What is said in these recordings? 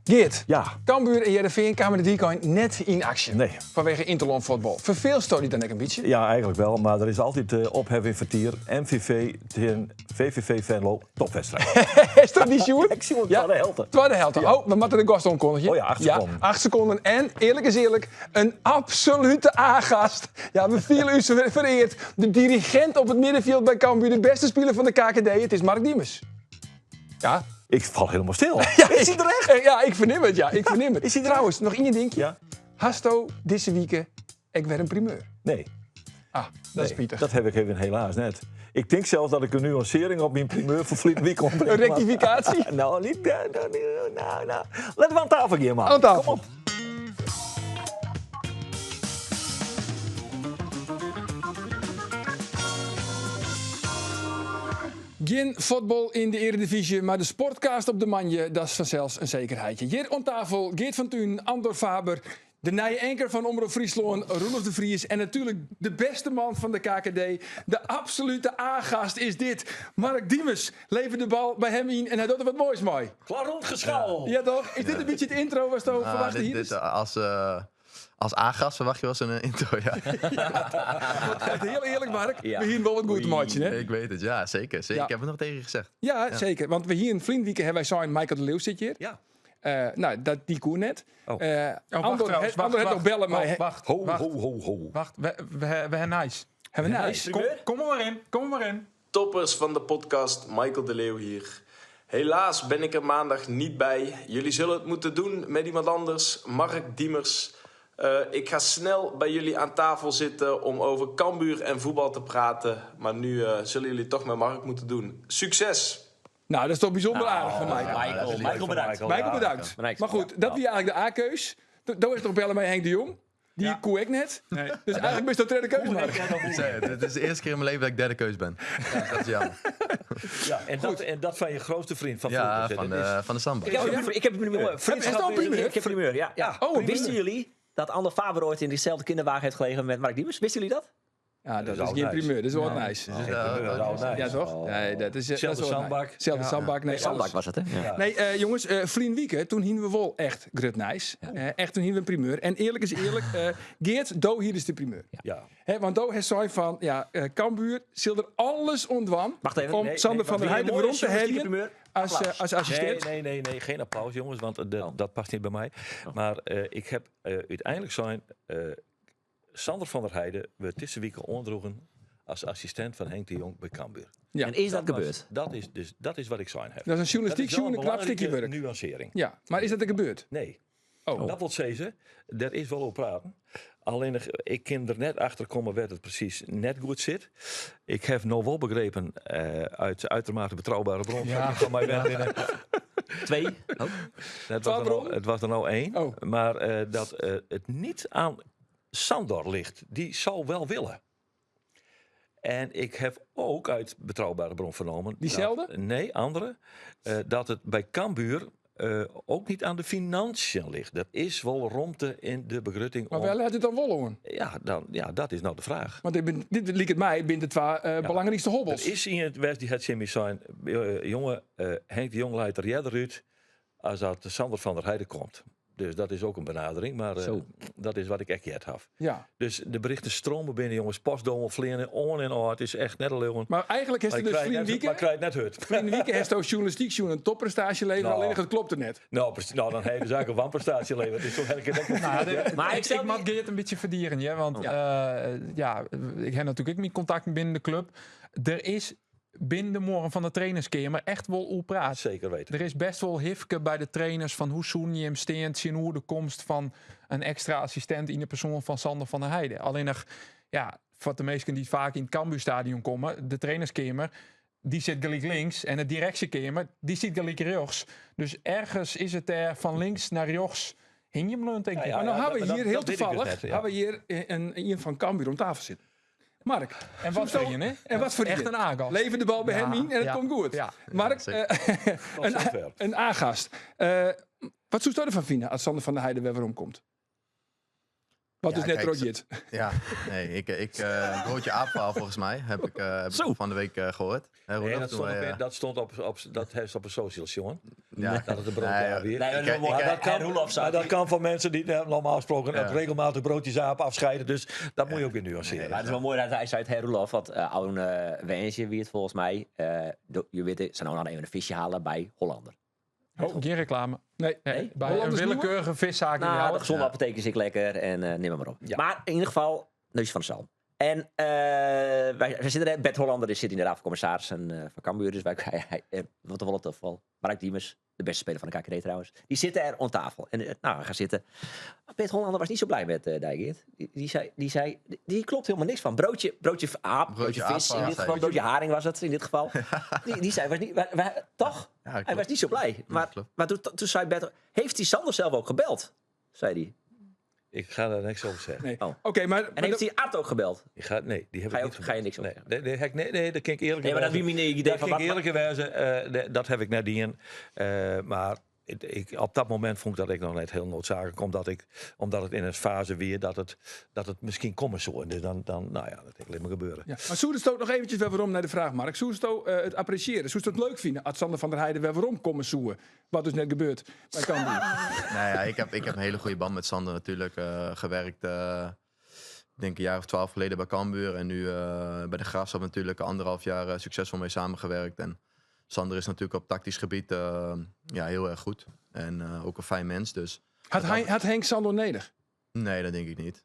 Geert, Ja. Cambuur en Hearrenfean kamen dit wykein net yn aksje. Nee. Fanwege ynterlânfuotbal. Ferfeelsto dy dan ek in bytsje? Ja, eigenlijk wel. Maar er is altijd ophef in fertier. MVV tsjin VVV Venlo, topwedstrijd. Is dat dy sjoen? Ik sjoen twadde helte. Twadde helte. Oh, we moatte de gast oankondigje. Oh ja, 8 sekonden. 8 sekonden. En, earlik is earlik, in absolute A-gast. Ja, we fiele ús fereard. De dirigint op it middenfjild by Cambuur, de bêste spiler fan de KKD. It is Mark Diemers. Ja. Ik fal hielendal stil. Ja, is hy der echt? Ja, ik fernim it, ja. Ik fernim it. Is hy der Trouwens, noch ien dinkje. Ja. Hasto dizze wike ek wer in primeur? Nee. Ah, dat is Nee, spitich. Dat ha ik even helaas net. Ik tink sels dat ik in nuansearring op myn primeur fan ferline wike oanbringe In rektifikaasje? Nou, net, nou, nou, nou. Litte we oan tafel gean, man. Oan tafel. Kom op. Gjin fuotbal yn de Eredivyzje, mar de Sportcast op de moandei, dat is fansels in sekerheidje. Hjir oan tafel Geert van Tuinen, Andor Faber, de nije anker fan Omrop Fryslân, Roelof de Vries en natuerlik de bêste man fan de KKD, de absolute A-gast is dit, Mark Diemers. Lever de bal by him yn en hy docht der wat moais mei. Klaar rondgeschaald. Ja toch? Is dit in bytsje it intro watsto Nou, ferwachte dit, hiest? dit, als A-gast verwacht je wel zo'n intro, ja. Want hiel earlik, Mark, Ja. we hiene wol wat goed te meitsjen, hè? Ik weet het, ja, zeker. zeker. Ja. Ik heb het nog tegen je gezegd. Ja, zeker. Want we hiene ferline wike hawwe wy sein, Michael de Leeuw sit hjir. Ja. Nou, dat, dy koe net. Oh. Oh, wacht Andor trouwens, het, wacht, Andor het wacht. noch belle, mar Oh, wacht, Ho, wacht, ho, ho, ho. wacht. We ha nijs. Hawwe we nijs? Kom, kom er mar yn, kom er mar yn. Toppers van de podcast, Michael de Leeuw hier. Helaas ben ik er maandag niet bij. Jullie zullen het moeten doen met iemand anders, Mark Diemers. Ik ga snel bij jullie aan tafel zitten om over Cambuur en voetbal te praten. Maar nu zullen jullie het toch met Mark moeten doen. Succes! Nou, dat is toch bijzonder aardich fan Michael. Michael, leuk Michael van bedankt. Michael. Michael, Ja, bedankt. bedankt. Maar goed, dat wie eigenlijk de A-keus. Daar is nog bellen met Henk de Jong. Die Ja. koe ik net. Nee. Dus eigenlijk bist dat tweede keus, Mark. Ik zei het, het is de eerste keer in mijn leven dat ik derde keus ben. Dus dat is jammer. Ja, en dat van je grootste vriend van Ja, vroeger. van Dat is- de, van de samba. Ik heb, Oh, ja? ik heb een primeur. Is het al een primeur? Ik heb primeur, ja. ja. Oh, een Wisten primeur. jullie dat Andor Faber ooit in diezelfde kinderwagen heeft gelegen met Mark Diemers? Wisten jullie dat? Ja, dat is is al geen nice. primeur. Dat is wel wat nice. Dus, Geen primeur, dat is al nice. Ja, toch? Nee, dat is, dat Zelfde is wel wat zandbak. nice. Zelfde zandbak. Nee, Zandbak alles. was het, hè? Ja. Nee, jongens, ferline wike, toen hiene we wol echt grut nijs. Echt, toen hiene we een primeur. En earlik is earlik, Geert, do hier is de primeur. Ja. Hè, want do heeft zei van, ja, Cambuur zal er alles oan dwaan Wacht even. om Nee, Sander nee, van der want Heijden weer een werom te mooie heljen journalistieke primeur. als assistent. Nee, nee, nee, nee, geen applaus, jongens, want dat past niet bij mij. Maar ik heb uiteindelijk zijn Sander van der Heijden we dizze wike oandroegen als assistent van Henk de Jong by Cambuur. Ja. En is dat was- gebeurd? Dat is, dus, dat is wat ik zijn heb. Dat is een journalistiek Dat is wel een een knap stukje belangrijke werk. nuancering. Ja, maar is dat er gebeurd? Nee. Oh. Dat wil zeggen, daar is wel over praten. Alleen, ik kan er net achter komen waar het precies net goed zit. Ik heb nog wel begrepen uit uitermate betrouwbare bron Ja. van mij bent. Twee? Oh. Het was, er nou, bron? het was er nou één. Oh. Maar dat het niet aan Sandor ligt. Die zal wel willen. En ik heb ook uit betrouwbare bron vernomen. Diezelfde? Dat, nee, andere. Dat het bij Cambuur ook niet aan de financiën ligt. Dat is wel romte in de begrutting. Maar om- wel het het dan wol oan. Ja, dan, ja, dat is nou de vraag. Want dit liket my, binne de twa belangrykste hobbels. Er is in het West die het Jimmy zijn. Jongen, Henk de Jong leidt er eerder uit als dat Sander van der Heijden komt. Dus dat is ook een benadering, maar Zo. dat is wat ik echt jet heb. Ja. Dus de berichten stromen binnen, jongens. Postdomen vliegen, on en on. Het is echt net een leeuwen. Maar eigenlijk is Maar het ik dus krijg net, Vriend maar ik Wieke. krijg net hut. Vriend Wieke heeft ook journalistiek zo'n een topprestatie leveren, Nou. alleen het klopt er net. Nou, precies. Nou, dan heb je dus eigenlijk een wanprestatie leveren. Het is toch elke keer Nou, Maar ik ik, stel ik mag Geert een beetje verdieren, ja, want ja, ik heb natuurlijk ook mijn contacten binnen de club. Er is binnen de morgen van de trainerskamer echt wol oer praat. Zeker weten. Er is best wel hifke bij de trainers van hoe zoen je hem steent, zien hoe de komst van een extra assistent in de persoon van Sander van der Heijden. Alleen nog, ja, voor de meesten die vaak in het Cambuurstadion komen, de trainerskamer, die zit gelijk links en de directiekamer, die zit gelijk rechts. Dus ergens is het er van links naar rechts hing je hem denk ik. Ja, ja, Maar nou ja, hebben we dat- hier dat heel weet ik dus toevallig net, ja. hebben we hier een van Cambuur om tafel zitten. Mark. En wat voor je, hè? En wat voor Echt je? een A-gast. Lever de bal bij Ja, hem in en het ja, komt goed. ja. Mark, Zeker. Tot een, zover. een A-gast. Wat zou je ervan vinden als Sander van der Heijden weer werom komt? Wat dus Ja, net kijk, trochgiet. Ja, nee, ik broodje aapverhaal volgens mij heb ik Zo. van de week gehoord. Hè, Nee, Roelof, dat toen stond, wij, op, dat stond op, op, dat heeft op de socials, jongen. ja. Dat het een broodje Nee, aap weer. Nee, Ik- maar ik- maar ik- dat kan, Roelof Maar dat kan van mensen die normaal gesproken Ja. ook regelmatig broodjes aap afscheiden. Dus dat moet je ook weer nuanceren. Maar het is wel mooi dat hij zei het, hè, Roelof, want oude Wensje wie het volgens mij, je weet, ze nou nog even een visje halen bij Hollander. Oh, geen reclame. Nee. Nee, Nee? bij Hollanders een willekeurige viszaak in Nou, de Ljouwert. gezonde apotheek is ik lekker en neem maar op. Maar in ieder geval, neusje van de zalm. En wij zitten er, Bert Hollander zit in de Raad van Commissarissen van Cambuur. Dus wij, hij, hij, wat de wel toeval. Mark Diemers, de beste speler van de KKD trouwens. Die zitten er om tafel. En nou, we gaan zitten. Maar Bert Hollander was niet zo blij met Dijkgeert. Die zei, die klopt helemaal niks van. Broodje aap, broodje, Broodje vis aap, in dit ja, geval. zei Broodje haring was het in dit geval. Die zei, was niet, toch? Ja, Hij klopt. was niet zo blij. Maar, klopt. maar toen zei Bert, heeft die Sander zelf ook gebeld? Zei hij. Ik ga daar niks over zeggen. Nee. Oh. Oké, maar, En heeft hij Art ook gebeld? Ik ga, nee, die heb Ga ik je niet ook- ga je niks over Nee, nee, nee, heb ik- nee, nee, dat kan ik eerlijk Nee, maar dat wie mijn idee Dat van kan ik wat- eerlijkerwijze, nee, dat heb ik net in. Maar op dat moment vond ik dat ik nog net heel noodzakelijk, omdat het in een fase weer dat het misschien komen zou. En dus dan, nou ja, dat heeft maar gebeuren. Ja. Maar Soeresto nog eventjes weer waarom naar de vraag, Mark. Soeresto het appreciëren. Soeresto het leuk vinden. Ad Sander van der Heijden weer waarom komen zoeken. Wat dus net gebeurt bij Cambuur. Nou ja, ik heb een hele goede band met Sander natuurlijk gewerkt. Ik denk een jaar of 12 geleden bij Cambuur. En nu bij de Graafschap natuurlijk anderhalf jaar succesvol mee samengewerkt. En Sander is natuurlijk op tactisch gebied heel erg goed. En ook een fijn mens. Dus Had Henk Sander nodig? Nee, dat denk ik niet.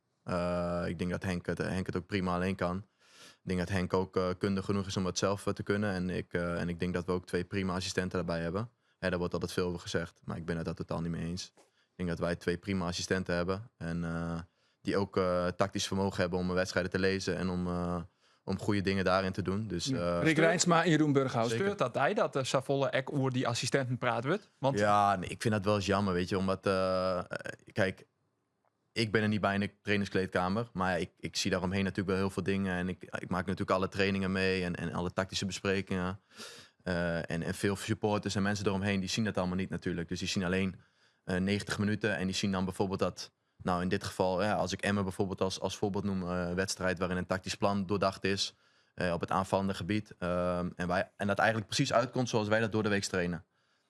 Ik denk dat Henk het ook prima alleen kan. Ik denk dat Henk ook kundig genoeg is om het zelf te kunnen. En ik denk dat we ook 2 prima assistenten daarbij hebben. Hè, daar wordt altijd veel over gezegd, maar ik ben het daar totaal niet mee eens. Ik denk dat wij 2 prima assistenten hebben. En die ook tactisch vermogen hebben om wedstrijden te lezen en om goede dingen daarin te doen. Dus, Rick Reinsma en Jeroen Burghuis. Zeker. Steurt dat hij dat de Savolle ek oer die assistenten praat wordt? Want Ja, nee, ik vind dat wel eens jammer, weet je. Omdat kijk, ik ben er niet bij in de trainerskleedkamer. Maar ja, ik zie daaromheen natuurlijk wel heel veel dingen. En ik maak natuurlijk alle trainingen mee en alle tactische besprekingen. En veel supporters en mensen eromheen, die zien dat allemaal niet natuurlijk. Dus die zien alleen 90 minuten en die zien dan bijvoorbeeld dat... Nou, in dit geval, ja, als ik Emmen bijvoorbeeld als voorbeeld noem, een wedstrijd waarin een tactisch plan doordacht is op het aanvallende gebied. En dat eigenlijk precies uitkomt zoals wij dat door de week trainen.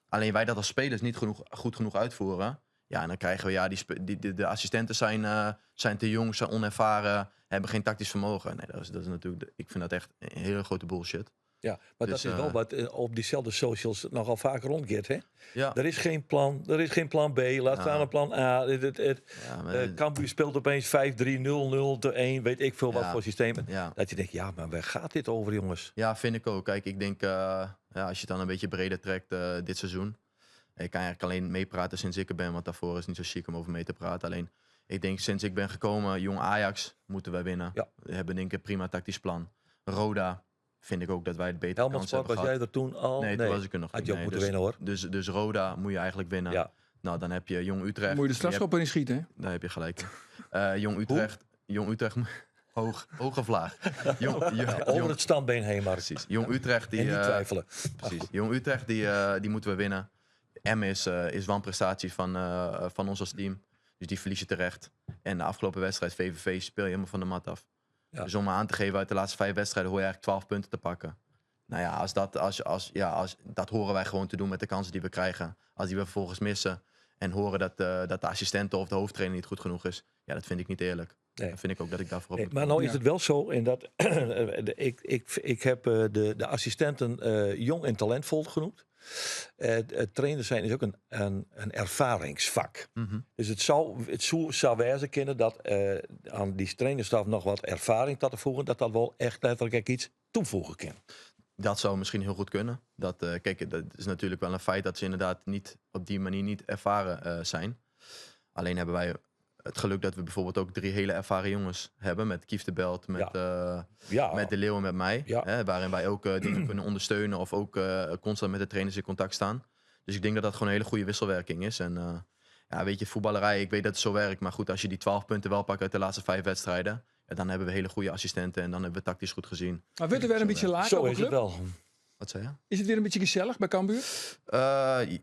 Alleen wij dat als spelers niet goed genoeg uitvoeren. Ja, en dan krijgen we, ja, die spe-, die, die, de assistenten zijn te jong, zijn onervaren, hebben geen tactisch vermogen. Nee, dat is, dat is natuurlijk, de, ik vind dat echt een hele grote bullshit. Ja, maar Dus, dat is wel wat op diezelfde socials nogal vaak rondgeeft, hè? Ja. Er is geen plan, er is geen plan B, laat staan een plan A. Ja, maar Cambuur speelt opeens 5-3, 0-0, de 1, weet ik veel wat voor systemen. Dat je denkt, ja, maar waar gaat dit over, jongens? Ja, vind ik ook. Kijk, ik denk, ja, als je het dan een beetje breder trekt dit seizoen. Ik kan eigenlijk alleen meepraten sinds ik er ben, want daarvoor is het niet zo chic om over mee te praten. Alleen, ik denk sinds ik ben gekomen, jong Ajax moeten wij winnen. We hebben denk ik een prima tactisch plan. Roda vind ik ook dat wij het beter Helmond kans hebben Sport, was gehad. jij er toen al? Nee, toen Nee. was ik er nog Had niet. je ook Nee, moeten winnen, hoor. Dus Roda moet je eigenlijk winnen. Nou, dan heb je Jong Utrecht. Moet je de strafschop erin schieten, hè? Daar heb je gelijk. Jong Utrecht. Jong Utrecht hoog, hoog of laag? Ja, over het standbeen heen, maar. Precies. Jong Utrecht die, En niet twijfelen. Precies. Jong Utrecht die moeten we winnen. M is wanprestatie van ons als team. Dus die verlies je terecht. En de afgelopen wedstrijd VVV speel je helemaal van de mat af. Dus om maar aan te geven, uit de laatste 5 wedstrijden hoor je eigenlijk 12 punten te pakken. Nou ja, als dat, als, als, ja, als, dat horen wij gewoon te doen met de kansen die we krijgen. Als die we vervolgens missen en horen dat de assistenten of de hoofdtrainer niet goed genoeg is. Ja, dat vind ik niet eerlijk. Dan vind ik ook dat ik daarvoor op Nee, moet maar komen. nou is het wel zo in dat ik heb de assistenten jong en talentvol genoemd. Het trainer zijn is ook een ervaringsvak. Dus het zou wezen kunnen dat aan die trainerstaf nog wat ervaring toe te voegen, dat dat wel echt letterlijk iets toevoegen kan. Dat zou misschien heel goed kunnen. Dat is natuurlijk wel een feit dat ze inderdaad niet op die manier niet ervaren zijn. Alleen hebben wij het geluk dat we bijvoorbeeld ook 3 hele ervaren jongens hebben. Met Kief de Belt, met De Leeuw en met mij. Hè, waarin wij ook dingen kunnen ondersteunen of ook constant met de trainers in contact staan. Dus ik denk dat dat gewoon een hele goede wisselwerking is. En ja, weet je, voetballerij, ik weet dat het zo werkt. Maar goed, als je die 12 punten wel pakt uit de laatste 5 wedstrijden, ja, dan hebben we hele goede assistenten en dan hebben we tactisch goed gezien. Maar wordt er weer een beetje laag Zo op de is het club? wel. Wat zei je? Is het weer een beetje gezellig bij Cambuur?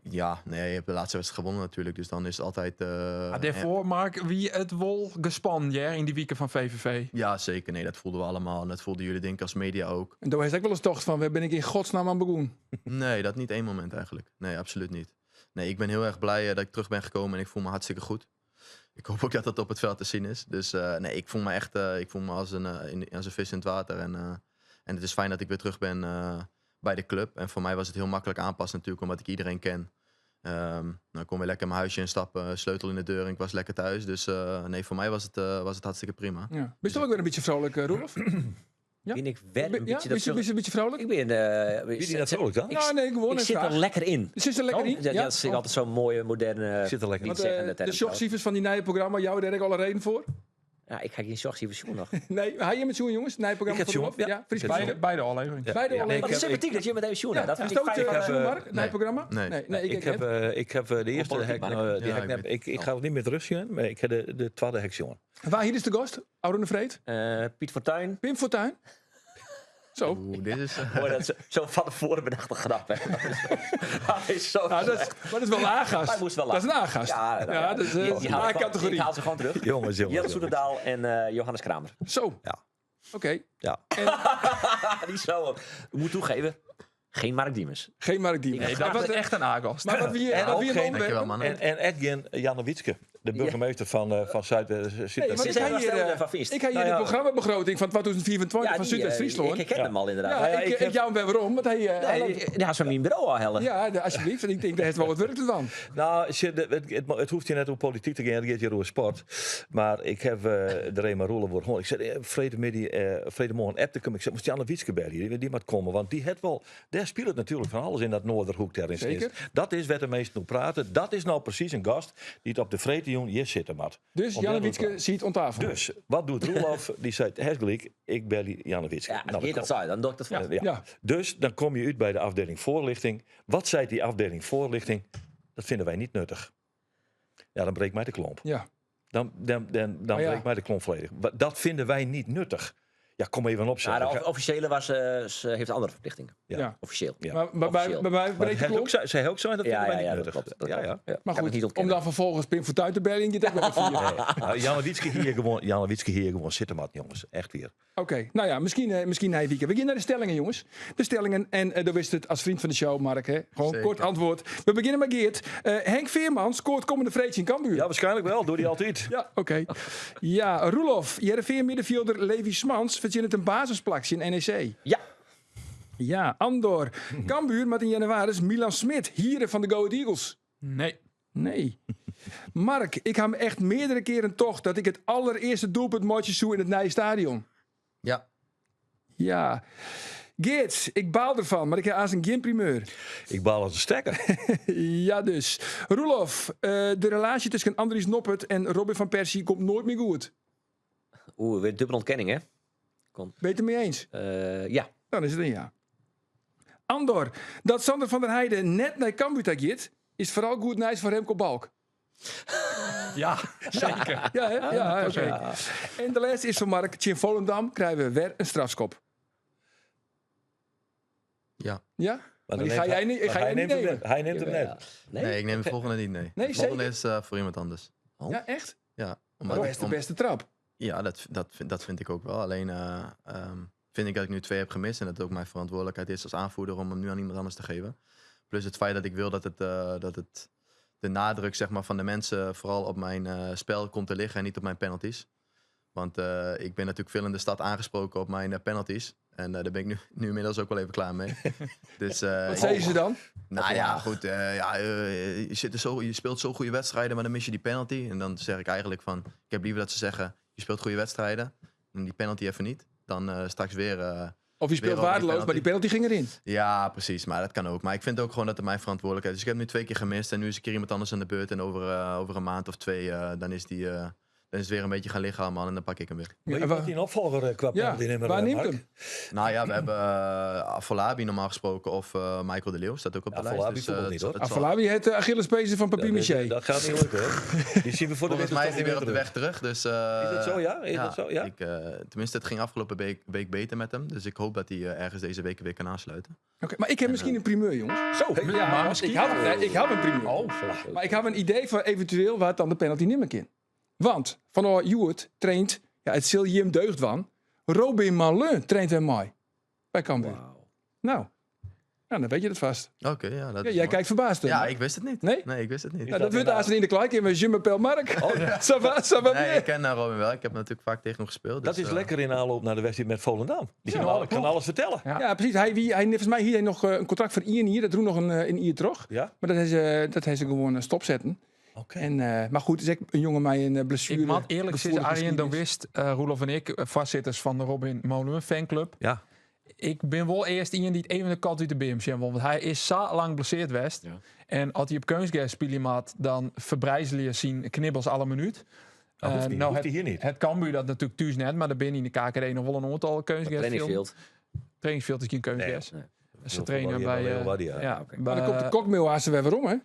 Ja, nee, je hebt de laatste wedstrijd gewonnen natuurlijk. Dus dan is het altijd... Maar daarvoor, Mark, wie het wol gespannen ja, in die weken van VVV. Ja, zeker. Nee, dat voelden we allemaal. En dat voelden jullie denk ik als media ook. En daar heeft ook wel eens tocht van, waar ben ik in godsnaam aan begonnen? Nee, dat niet één moment eigenlijk. Nee, absoluut niet. Nee, ik ben heel erg blij dat ik terug ben gekomen en ik voel me hartstikke goed. Ik hoop ook dat dat op het veld te zien is. Dus nee, ik voel me echt ik voel me als een, als een vis in het water. En, en het is fijn dat ik weer terug ben bij de club. En voor mij was het heel makkelijk aanpassen natuurlijk, omdat ik iedereen ken. Nou, ik kon weer lekker mijn huisje instappen, sleutel in de deur en ik was lekker thuis. Dus nee, voor mij was het hartstikke prima. Ja. Ben je toch ook weer een beetje vrolijk, Roelof? Ja? Ben ik weer een Ja? beetje Ben dat je, ben je een beetje vrolijk? Ik ben... Wie die dat vrolijk dan? Ik, Nou, nee, gewoon ik een zit vraag. er lekker in. Zit er lekker in? Ja, dat is altijd zo'n mooie, moderne... Zit er lekker in. niet Want, zeggen, de term. zorgcijfers van die nieuwe programma, jou daar heb ik alle reden voor. Ja, ik ga geen zorgcijfers zien nog. Nee, hij je met zo'n jongens? Nieuwe programma Ik heb van Roelof? zo'n, ja. Ja, Fries Ik heb Beide. Beide, beide afleveringen. Beide Ja, al nee, Wat ik heb- sympathiek dat je met even zoenen. Ja, Dat vind is ik dat fijn. ook, van, Mark? Nieuw programma? Nee. Nee, nee, ik, Ik heb, ik heb de eerste Politiek, hek, Mark. die Ja, hek ik net- weet ik, ik ga het niet met rust gaan, maar ik heb de tweede hek jongen. Waar hier is de gast? Oude de Vreed? Piet Fortuyn. Pim Fortuyn? Zo. Oeh, dit is... Mooi dat zo, zo van tevoren bedachte grap. Hè. Dat is zo Nou, dat is, maar dat is wel een A-gast. Hij moest wel Dat is een A-gast. Ja, nou ja, dat is Die haal ik gewoon- A-categorie. Ik haal ze gewoon terug. Jongens, jongens. Jelle jongens. Soeterdaal en Johannes Kramer. Zo. Ja. Oké. Ja. Die zo. Ik moet toegeven, geen Mark Diemers. Geen Mark Diemers. Nee, Maar dat wat, is echt een A-gast. Maar wat we hier, En wat ook we hier geen- Dankjewel, onderwerpen... mannen. En Edwin Janne Wietske, de burgemeester van Zuid. Nee, want Ze ik zijn ga wel hier, stel van Viest. ik ga hier Nou de ja. programmabegroting van 2024 van die, Zuidwest-Friesland. Ik herken hem al inderdaad. Ja, Nou ja, ik, ik ik heb- jou hem weer waarom, want hij... hij Nee, loopt- ja, zo'n mijn bureau al hellen. ja, alsjeblieft. En ik denk, daar heeft wel wat werk te doen. Nou, het hoeft hier net om politiek te gaan, het gaat hier over sport. Maar ik heb de Rema Roelen wordt gewoon. Ik zei, vredemorgen app te komen. Ik zei, moest Janne Wietske bellen, die moet komen. Want die het wel, daar speelt het natuurlijk van alles in dat Noorderhoek daar in Zeker. Stins. Dat is wat de meesten nu praten. Dat is nou precies een gast die het op de Vredejoen hier zitten moet. Dus Om Janne daar Wietske te ziet om tafel. Dus, wat doet Roelof? Die zei, gelijk, ik bel die Janne Wietske. Ja, Nou, als je dat dat zei, dan doe ik dat voor. ja. Ja. Dus dan kom je uit bij de afdeling voorlichting. Wat zei die afdeling voorlichting? Dat vinden wij niet nuttig. Ja, dan breekt mij de klomp. Ja. Dan Maar ja. breekt mij de klomp volledig. Dat vinden wij niet nuttig. Ja, kom even op. zeg. Maar de officiële was, ze heeft andere verplichtingen. Ja. Ja. Officieel. Ja. Maar, maar bij, Officieel. bij mij Maar breekt de het klomp. ook, zij zei ook zo, en dat Ja, vinden wij ja, ja, niet dat nuttig. klopt. Dat ja, klopt. ja. Ja. Maar Kan ik goed, niet om ontkennen. dan vervolgens Pim Fortuyn te bellen, je het ook wel wat vier. Nee. Nou, Janne Wietske hier gewoon, Janne Wietske hier gewoon zitten, mat, jongens. Echt weer. Oké, nou ja, misschien na je weekend. We beginnen naar de stellingen, jongens. De stellingen, en daar wist het als vriend van de show, Mark. Hè? Gewoon Zeker. kort antwoord. We beginnen met Geert. Henk Veerman scoort komende vreedje in Cambuur. Ja, waarschijnlijk wel. Doe die altijd. Ja, oké. Ja, Roelof, Heerenveen middenvelder Levi Smans verdient een basisplakje in NEC. Ja. Ja, Andor. Cambuur met in januari Milan Smit, hieren van de Go Ahead Eagles. Nee. Nee. Mark, ik heb echt meerdere keren toch dat ik het allereerste doelpunt maatje zoe in het nieuwe stadion. Ja. Ja. Geert, ik baal ervan, maar ik heb aan geen primeur. Ik baal als een stekker. Ja, dus. Roelof, de relatie tussen Andries Noppert en Robin van Persie komt nooit meer goed. Oeh, weer dubbele ontkenning, hè? Ben je het ermee eens? Ja. Dan is het een ja. Andor, dat Sander van der Heijden net naar Cambuur gaat, is vooral goed nieuws voor Remco Balk. Ja, zeker. Ja, hè? Ja, oké. En de laatste is van Mark. Tjin Volendam krijgen we weer een strafschop. Ja. Ja? Maar dan die ga neemt jij hij- niet, maar ga jij hij niet neemt hem nemen. net. Hij neemt hem net. Nee? Nee, ik neem de volgende niet, nee. Nee, de volgende zeker? is voor iemand anders. Ja, echt? Ja, omdat Dat ik- is de om- beste trap. Ja, dat vind ik ook wel. Alleen vind ik dat ik nu 2 heb gemist. En dat het ook mijn verantwoordelijkheid is als aanvoerder om hem nu aan iemand anders te geven. Plus het feit dat ik wil dat het de nadruk zeg maar, van de mensen vooral op mijn spel komt te liggen en niet op mijn penalties. Want ik ben natuurlijk veel in de stad aangesproken op mijn penalties. En daar ben ik nu inmiddels ook wel even klaar mee. Dus, Wat zeiden ze dan? Nou ja, goed. Je, zit er zo, je speelt zo goede wedstrijden, maar dan mis je die penalty. En dan zeg ik eigenlijk van, ik heb liever dat ze zeggen, je speelt goede wedstrijden. En die penalty even niet. Dan straks weer... Of je speelt weer over die waardeloos, maar die penalty ging erin. Ja, precies. Maar dat kan ook. Maar ik vind ook gewoon dat het mijn verantwoordelijkheid is. Dus ik heb nu 2 keer gemist en nu is een keer iemand anders aan de beurt. En over een maand of 2, dan Dan is het weer een beetje gaan liggen allemaal en dan pak ik hem weer. Maar je wordt die opvolger qua Ja, penalty nemen, waar neemt Mark? hem? Nou ja, we hebben Afolabi normaal gesproken of Michael de Leeuw staat ook op de Afolabi lijst. Dus, voetbalt niet, het hoor. het zal- Afolabi het Achillespees van Papier Dat, Miché. dat gaat niet lukken, hoor. Die zien we voor de Volgens mij is hij weer op de winterstop weg terug. Dus, Is dat zo, ja? Is dat zo, ja? Ik, tenminste, het ging afgelopen week beter met hem. Dus ik hoop dat hij ergens deze week weer kan aansluiten. Oké, maar ik heb misschien een primeur, jongens. Zo, Ja, maar want misschien. ik had, nee, ik had een primeur. Oh, Maar ik heb een idee voor eventueel waar het dan de penalty nimmer in. Want Van Oor Hewitt traint, ja, het zil Jim deugd van. Robin Malin traint hem mooi bij Cambuur. Nou, nou, dan weet je dat vast. Oké, ja. Dat Ja, is jij mooi. kijkt verbaasd. hè? Ja, ik wist het niet. Nee? Nee, ik wist het niet. Nou, dat wordt als in de klei in je m'appelle Mark. Ça va, ça va Nee, bien. ik ken Robin wel. Ik heb natuurlijk vaak tegen hem gespeeld. Dat dus, is lekker in aanloop naar de wedstrijd met Volendam. Die Ja. kan, kan alles vertellen. Ja. Ja, precies. Hij, wie, hij, volgens mij hier hij nog een contract voor Ian hier. Dat roept nog een Ier terug. Ja? Maar dat heeft ze gewoon stopzetten. Oké. En, maar goed, het is echt een jongen met een blessure. Ik moet eerlijk zeggen, gevoelige Arjen, dan geschiedenis. wist Roelof en ik, voorzitters van de Robin Molen fanclub. Ja. Ik ben wel eerst iemand die het even de kat uit de BMC won. Want hij is zo lang blesseerd west. Ja. En als hij op kunstgras spelen maat, dan verbrijzelen je zien knibbels alle minuut. Dat hoeft niet. Nou, Hoeft het, hij hier niet. Het Cambuur dat natuurlijk thuis net, maar daar binnen in de KKD nog wel een aantal kunstgras. Trainingsfield. Trainingsfield is geen kunstgras. Nee. Ze trainen bij... Ja. ja, oké. Maar dan komt de kokmeel aan ze weer waarom, hè?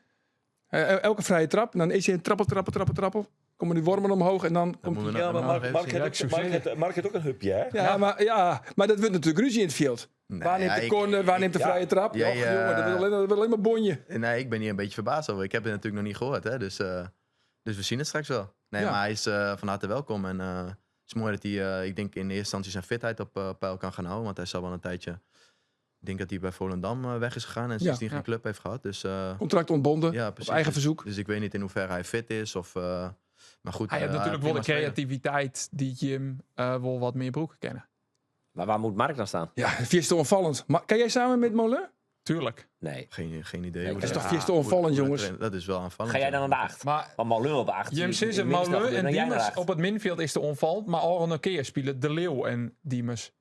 Elke vrije trap, dan is hij een trappel, trappel, trappel, trappel. Komen die wormen omhoog en dan Dat komt moeten die... we Ja, nog- maar nog Mark, even Mark, zien. Ja, heeft ik ook, zou Mark, heeft, Mark heeft ook een hupje, hè? Ja, maar, ja, maar dat wordt natuurlijk ruzie in het veld. Nee, waar neemt ja, de corner, waar neemt de vrije trap? Jij, Och, jongen, dat wordt alleen maar bonje. Nee, ik ben hier een beetje verbaasd over. Ik heb het natuurlijk nog niet gehoord, hè. Dus, dus we zien het straks wel. Nee, Ja. maar hij is van harte welkom. En het is mooi dat hij, ik denk in eerste instantie zijn fitheid op peil kan gaan houden. Want hij zal wel een tijdje... Ik denk dat hij bij Volendam weg is gegaan en sindsdien Ja. geen club heeft gehad. Dus, Contract ontbonden, ja, op precies. eigen verzoek. Dus ik weet niet in hoeverre hij fit is. Of, maar goed, Hij heeft natuurlijk wel de prima speler. creativiteit die Jim wel wat meer broeken kennen. Maar waar moet Mark dan staan? Ja, vies te onvallend. Maar kan jij samen met Molen? Tuurlijk. Nee. Geen idee. Nee, hoe Dat is dat- toch vies te hoe- onvallend, hoe dat jongens. trainen- Dat is wel aanvallend. Ga jij ja. dan aan de 8? Maar Want Molen op de 8. Jim Sisse, Molen en Diemers op het middenveld is de onvallend. Maar al een keer spelen De Leeuw en Diemers.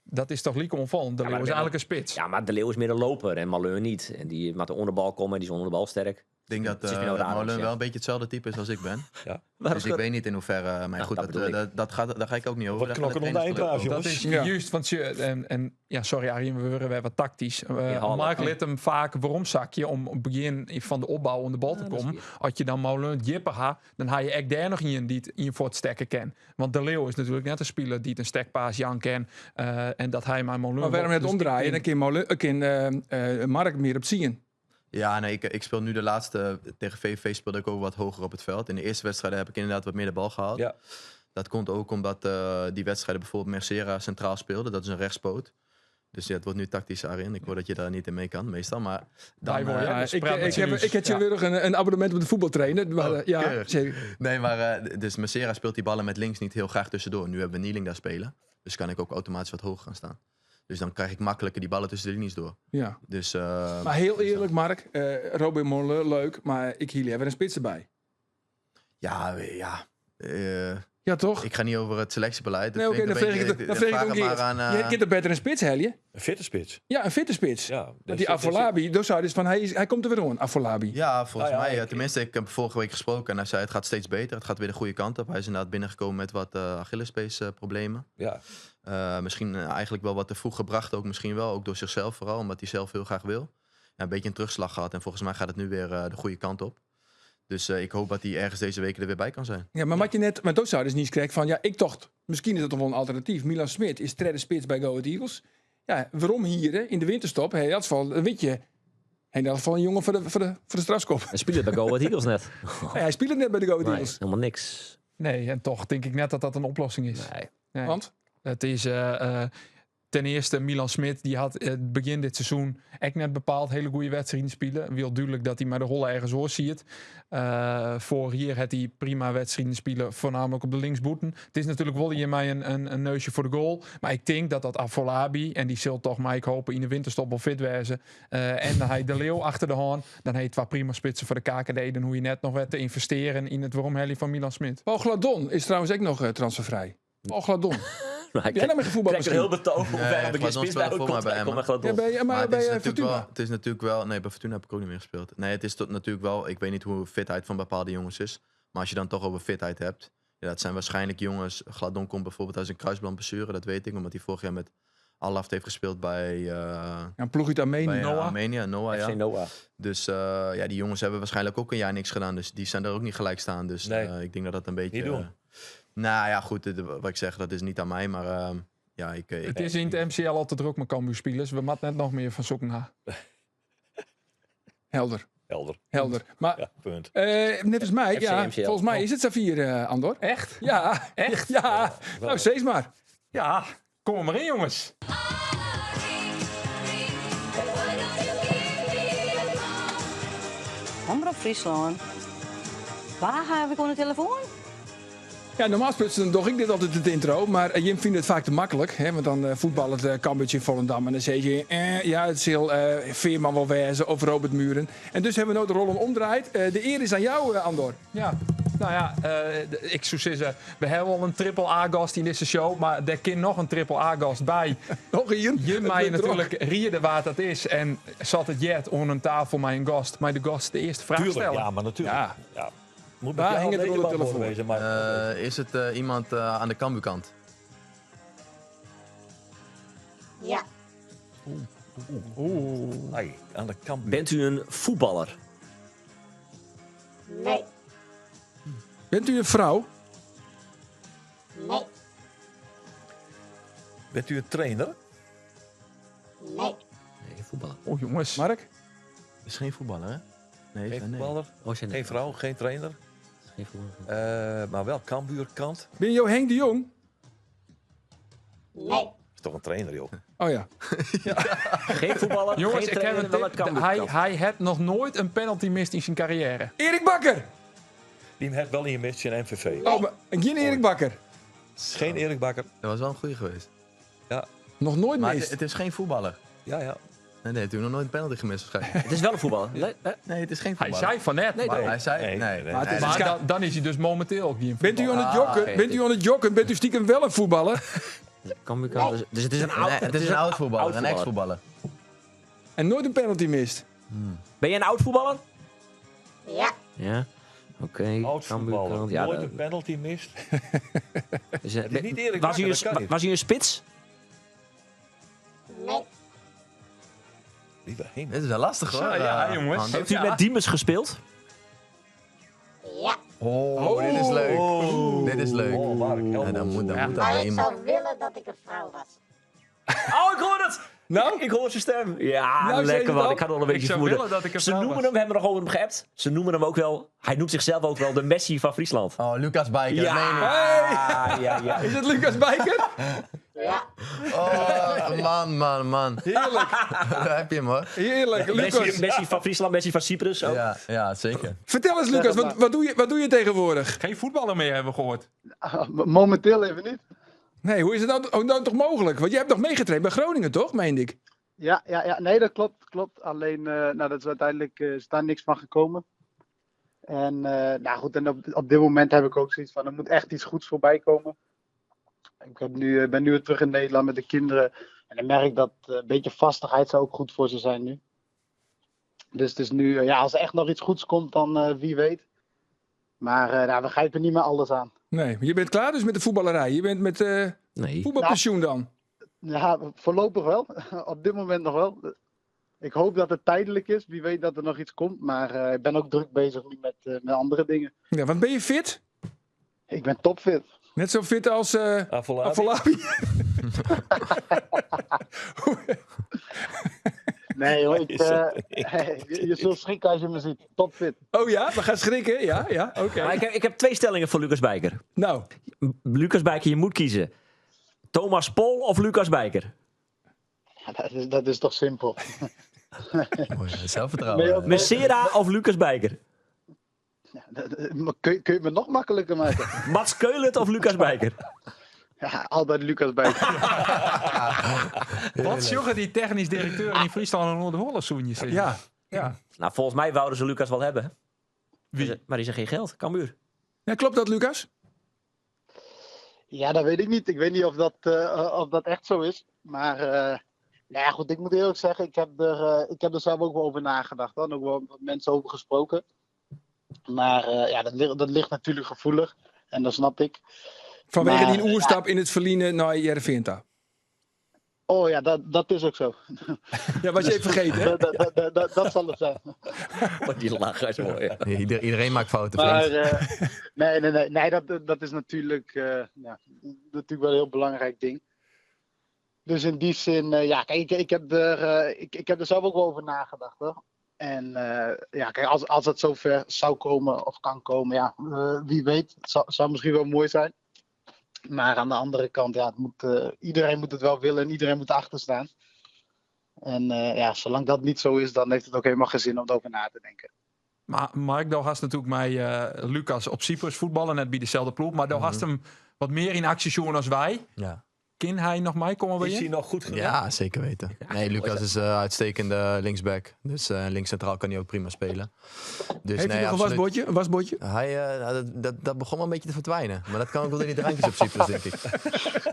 Dat is toch lieke onvallend. De Ja, Leeuw maar is dat eigenlijk een spits. Ja, maar De Leeuw is meer een loper en Maleur niet. En die moet onder de bal komen en die is onder de bal sterk. Ik denk dat Het is meer nou raar, Molen ja. wel een beetje hetzelfde type is als ik ben. Ja. Dus ik weet niet in hoeverre. Maar goed, dat dat, bedoel ik. daar ga ik ook niet over. Wat Daar gaan knokken om de trainers eindbaas, over. jongens. Dat is Ja. juist, want je, en ja, sorry Arjen, we worden weer wat tactisch. Ja, Mark ja. liet hem vaak waarom zakje om op het begin van de opbouw om de bal te Ja, dat is komen. waar. Als je dan Molen Jipper ha, dan haal je echt daar nog in die het in voor het stekken ken. Want De Leeuw is natuurlijk net een speler die het een stekpaas Jan ken. En dat hij maar Molen. Maar waarom wordt. het Dus ik omdraaien? Dan denk- kan Molen, kan Mark meer op zien. Ja, nee, ik speel nu de laatste. Tegen VVV speelde ik ook wat hoger op het veld. In de eerste wedstrijden heb ik inderdaad wat meer de bal gehaald. Ja. Dat komt ook omdat die wedstrijden bijvoorbeeld Mercera centraal speelde. Dat is een rechtspoot. Dus ja, het wordt nu tactisch, Arjen. Ik hoor dat je daar niet in mee kan, meestal. Maar dan, Wij worden, ja, dus Ik, praat met ik serieus. heb Ja. weer een abonnement op de voetbaltrainer. Maar, Oh, ja, keurig. zeker. Nee, maar dus Mercera speelt die ballen met links niet heel graag tussendoor. Nu hebben we Nieling daar spelen. Dus kan ik ook automatisch wat hoger gaan staan. Dus dan krijg ik makkelijker die ballen tussen de linies door. Ja. Dus, Maar heel dus dan- eerlijk, Mark. Robin Molen, leuk. Maar ik hier liever een spits erbij. Ja, ja. Ja, toch? Ik ga niet over het selectiebeleid. Dat Nee, oké, klinkt dan een vraag ik beetje- het, dan vraag ik vraag het het ook maar aan, Je kunt er beter een spits, helje. Een fitte spits. Ja, een fitte spits. Ja, Want dus die dat is- Afolabi, dus zou dus van, hij komt er weer aan, Afolabi. Ja, volgens Nou ja, mij. Tenminste, ik heb vorige week gesproken en hij zei het gaat steeds beter. Het gaat weer de goede kant op. Hij is inderdaad binnengekomen met wat Achillespees problemen. Ja. Misschien eigenlijk wel wat te vroeg gebracht ook misschien wel. Ook door zichzelf vooral, omdat hij zelf heel graag wil. Ja, een beetje een terugslag gehad en volgens mij gaat het nu weer de goede kant op. Dus ik hoop dat hij ergens deze week er weer bij kan zijn. Ja, maar wat je net, maar dat zou dus niet krijgen van, ja, ik dacht, misschien is dat toch wel een alternatief. Milan Smit is derde spits bij Go Ahead Eagles. Ja, waarom hier hè, in de winterstop? Hey, dat is wel, dan weet je, in dat geval een jongen voor de strafschop. En spelen bij Go Ahead Eagles net. Nee, hij speelt het net bij de Go Ahead Nee, Eagles. helemaal niks. Nee, en toch denk ik net dat dat een oplossing is. Nee. Nee. Want? Het is ten eerste Milan Smit, die had het begin dit seizoen echt net bepaald hele goede wedstrijden spelen. Wil duidelijk dat hij maar de rollen ergens hoor ziet. Voor hier had hij prima wedstrijden spelen, voornamelijk op de linksboeten. Het is natuurlijk wel hier mij een neusje voor de goal. Maar ik denk dat dat Afolabi, en die zult toch maar ik hopen in de winterstop wel fit wezen. En hij de Leeuw achter de hand. Dan heet twee prima spitsen voor de KKD. Dan hoe je net nog wat te investeren in het waarom van Milan Smit. Paul Gladon is trouwens ook nog transfervrij. Paul Gladon. Maar ik Jij nou met gevoetbal trek er heel misschien? betoog hoe Nee, ver op de Gladon spits bij speelde voor komt. mij bij Hij komt Emmen. met Gladon. Ja, bij, maar het bij is Fortuna. natuurlijk wel, het is natuurlijk wel... Nee, bij Fortuna heb ik ook niet meer gespeeld. Nee, het is tot, natuurlijk wel... Ik weet niet hoe fitheid van bepaalde jongens is. Maar als je dan toch over fitheid hebt... Ja, dat zijn waarschijnlijk jongens. Gladon komt bijvoorbeeld uit zijn kruisbandblessure, dat weet ik. Omdat hij vorig jaar met Alaft heeft gespeeld bij, Ja, een ploeg uit Armenië. bij Noah. Armenië. Noah, FC ja. Noah. Dus ja, die jongens hebben waarschijnlijk ook een jaar niks gedaan. Dus die zijn er ook niet gelijk staan. Dus Nee. ik denk dat dat een beetje... Niet doen. nou ja, goed. Wat ik zeg, dat is niet aan mij. Maar ja, ik, Het is in het MCL al te druk met Cambuur-spelers. We moeten net nog meer van zoeken naar. Helder, Helder. helder. Maar Ja, punt. volgens mij, FC ja, MCL. volgens mij is het Safir, Andor. Echt? Ja, echt? Ja. Nou, steeds maar. Ja, kom er maar in, jongens. Omroep Friesland. Waar heb ik aan de telefoon? Ja, normaal gesproken doe ik dit altijd het intro. Maar Jim vindt het vaak te makkelijk. Hè, want dan voetbal het Cambuurtje in Volendam. En dan zeg je, ja, het zal Veerman wel wezen of Robert Muren. En dus hebben we nou de rollen omdraaid. De eer is aan jou, Andor. Ja, nou ja, ik zou zeggen, we hebben al een triple A-gast in deze show, maar er kan nog een triple A-gast bij. Nog hier. Je Het mij wordt druk. natuurlijk rieden waar dat is en zat het jet onder een tafel met een gast, maar de gast de eerste vraag Tuurlijk, stellen. ja, maar natuurlijk. Ja. Ja. Moet Waar met jou hing het een onder de beetje telefoon? wezen, maar Is het iemand aan de Cambuurkant? Ja. Ai, aan de kant. Bent u een voetballer? Nee. Bent u een vrouw? Nee. Bent u een trainer? Nee. Nee, voetballer. Oh jongens. Mark? Is geen voetballer, hè? Nee, Geen nee. voetballer? Oh, zijn Geen vrouw, geen trainer. Geen voetballer. Maar wel Cambuurkant. Ben je Henk de Jong? Nee. Is toch een trainer, joh. Oh ja. Geen voetballer, Jongens, geen ik heb trainer, een wel een tip. Cambuurkant. Hij heeft nog nooit een penalty mist in zijn carrière. Erik Bakker! Die heeft wel in je mist in MVV. Oh, maar geen Erik Bakker. Geen Erik Bakker. Dat was wel een goeie geweest. Ja, Nog nooit Maar mist. het is geen voetballer. ja, ja. Nee, nee, toen nog nooit een penalty gemist waarschijnlijk. Het is wel een voetballer. Nee, hè? Nee, het is geen Hij voetballer. zei van net. Nee, Maar toch? hij zei... Nee, Nee, nee. Maar het is Maar dan is hij dus momenteel ook niet een Bent u voetballer. aan het jokken? oké. Bent u aan het jokken? Bent u stiekem wel een voetballer? Cambuurkant. Dus, dus het is een oud, Nee, het is een oud voetballer, een ex-voetballer. En nooit een penalty mist? Ben jij een oud voetballer? Ja. Ja. Oké. Oud voetballer. Cambuurkant. Ja, Nooit dat- een penalty mist. dus, is niet Erik was, Bakker, u dat kan een, niet. was u een spits? Nee. Lieve hemel. Dit is wel lastig hoor. Zo, ja, jongens. Andor. Heeft u met Diemers gespeeld? Ja. Oh, dit is leuk. Dit is leuk. Oh, Mark, help Ja, dan ons. moet, dan moet dat Maar wel ik iemand. zou willen dat ik een vrouw was. Oh, ik hoor het! Nou? Ik hoor zijn stem. Ja, Nou, zei je lekker het man. al? Ik had al een beetje Ik zou vermoeden. willen dat ik een Ze vrouw noemen was. hem, we hebben nog over hem geappt. Ze noemen hem ook wel, hij noemt zichzelf ook wel de Messi van Friesland. Oh, Lucas Bijker. Ja, dat meen ik. ja, ja. Is het Lucas Bijker? Ja. Oh, man, man, man. Heerlijk, Daar heb je hem hoor. heerlijk. Lucas, Messi, Messi van Friesland, Messi van Cyprus ook. Ja, ja, zeker. vertel eens Lucas, wat doe je tegenwoordig? Geen voetballer meer hebben we gehoord. Momenteel even niet. Nee, hoe is het nou, oh, nou toch mogelijk? Want jij hebt nog meegetraind bij Groningen, toch? Meende ik. Ja, ja, ja, nee, dat klopt. klopt. Alleen, nou, dat is uiteindelijk is daar niks van gekomen. En, nou goed, en op dit moment heb ik ook zoiets van, er moet echt iets goeds voorbij komen. Ik heb nu, ben nu weer terug in Nederland met de kinderen. En dan merk ik dat een beetje vastigheid zou ook goed voor ze zijn nu. Dus het is nu, ja, als er echt nog iets goeds komt, dan wie weet. Maar nou, we grijpen niet meer alles aan. Nee, je bent klaar dus met de voetballerij. Je bent met Nee. voetbalpensioen dan. Ja, voorlopig wel. Op dit moment nog wel. Ik hoop dat het tijdelijk is. Wie weet dat er nog iets komt. Maar ik ben ook druk bezig nu met andere dingen. Ja, want ben je fit? Ik ben topfit. Net zo fit als Afolabi. Afolabi? Nee hoor, Is dat je zult schrikken als je me ziet. Topfit. Oh ja, we gaan schrikken. Ja, ja, oké. Maar ik heb twee stellingen voor Lucas Bijker. Nou, Lucas Bijker, je moet kiezen. Thomas Pol of Lucas Bijker? Ja, dat is toch simpel. Mooi, zelfvertrouwen. Nee, Messera of Lucas Bijker? Ja, kun je het me nog makkelijker maken? Mats Keulert of Lucas Bijker? Ja, altijd Lucas bij. Wat zorgen die technisch directeur in Friesland en Noord-Holland zoenjes? ja. ja. Nou, volgens mij wouden ze Lucas wel hebben. Wie? Maar die zijn geen geld. Cambuur. Ja, klopt dat, Lucas? Ja, dat weet ik niet. Ik weet niet of dat echt zo is. Maar nou ja, goed, ik moet eerlijk zeggen, ik heb er zelf ook wel over nagedacht. Hoor. En ook wel met mensen over gesproken. Maar ja, dat ligt natuurlijk gevoelig. En dat snap ik. Fanwege Maar, dyn oerstap yn it ferline nei Hearrenfean ta. Oh ja, dat is ook zo. Ja, was je even vergeten, hè? Dat zal het zijn. Oh, die lach is mooi. Ja. Iedereen maakt fouten, Maar, vriend. nee, nee, nee, nee, dat is natuurlijk, ja, natuurlijk wel een heel belangrijk ding. Dus in die zin, ja, kijk, ik heb er zelf ook wel over nagedacht, hoor. En ja, kijk, als het zover zou komen of kan komen, ja, wie weet, het zou misschien wel mooi zijn. Maar aan de andere kant, ja, iedereen moet het wel willen en iedereen moet erachter staan. En ja, zolang dat niet zo is, dan heeft het ook helemaal geen zin om erover na te denken. Maar Mark, daar had natuurlijk mij Lucas op Cyprus voetballen, net bij dezelfde ploeg. Maar daar had hem wat meer in actie zoeken als wij. Kan hij nog mij komen bij Is je? hij nog goed genoeg? Ja, zeker weten. Nee, Lucas is uitstekende linksback. Dus links centraal kan hij ook prima spelen. Dus, Heeft nee, hij nog een absoluut. wasbordje? Een wasbordje? Hij nou, dat begon wel een beetje te verdwijnen. Maar dat kan ook wel door die drankjes op Cyprus, denk ik.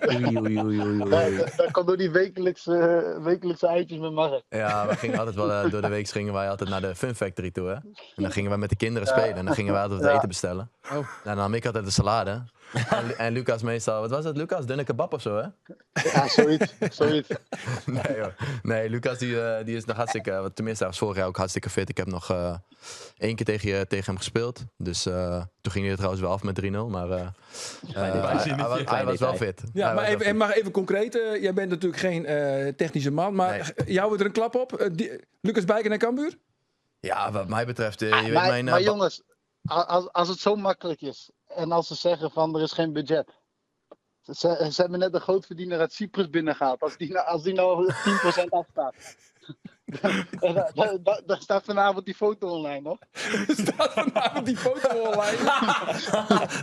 Oei, oei, oei, oei, oei. Ja, dat komt door die wekelijkse eitjes met Mark. Ja, we gingen altijd wel, door de week gingen wij altijd naar de Fun Factory toe. Hè? En dan gingen wij met de kinderen spelen. En dan gingen wij altijd wat eten bestellen. Nou, dan nam ik altijd de salade. En Lucas meestal, wat was dat, Lucas? Dunne kebab of zo, hè? Ja, zoiets. Nee, joh. Nee, Lucas die is nog hartstikke, tenminste hij was vorig jaar ook hartstikke fit. Ik heb nog 1 keer tegen hem gespeeld. Dus toen ging hij er trouwens wel af met 3-0. Maar hij was wel fit. Ja, Hij maar was wel even, fit. en maar even concreet. Jij bent natuurlijk geen technische man, maar Nee. jou wordt er een klap op. Lucas Bijker naar Cambuur? Ja, wat mij betreft, je weet mijn, Maar jongens, als het zo makkelijk is en als ze zeggen van er is geen budget. Ze hebben net de grootverdiener uit Cyprus binnengehaald. Als die nou 10% afstaat. Daar staat vanavond die foto online, hoor. Staat vanavond die foto online?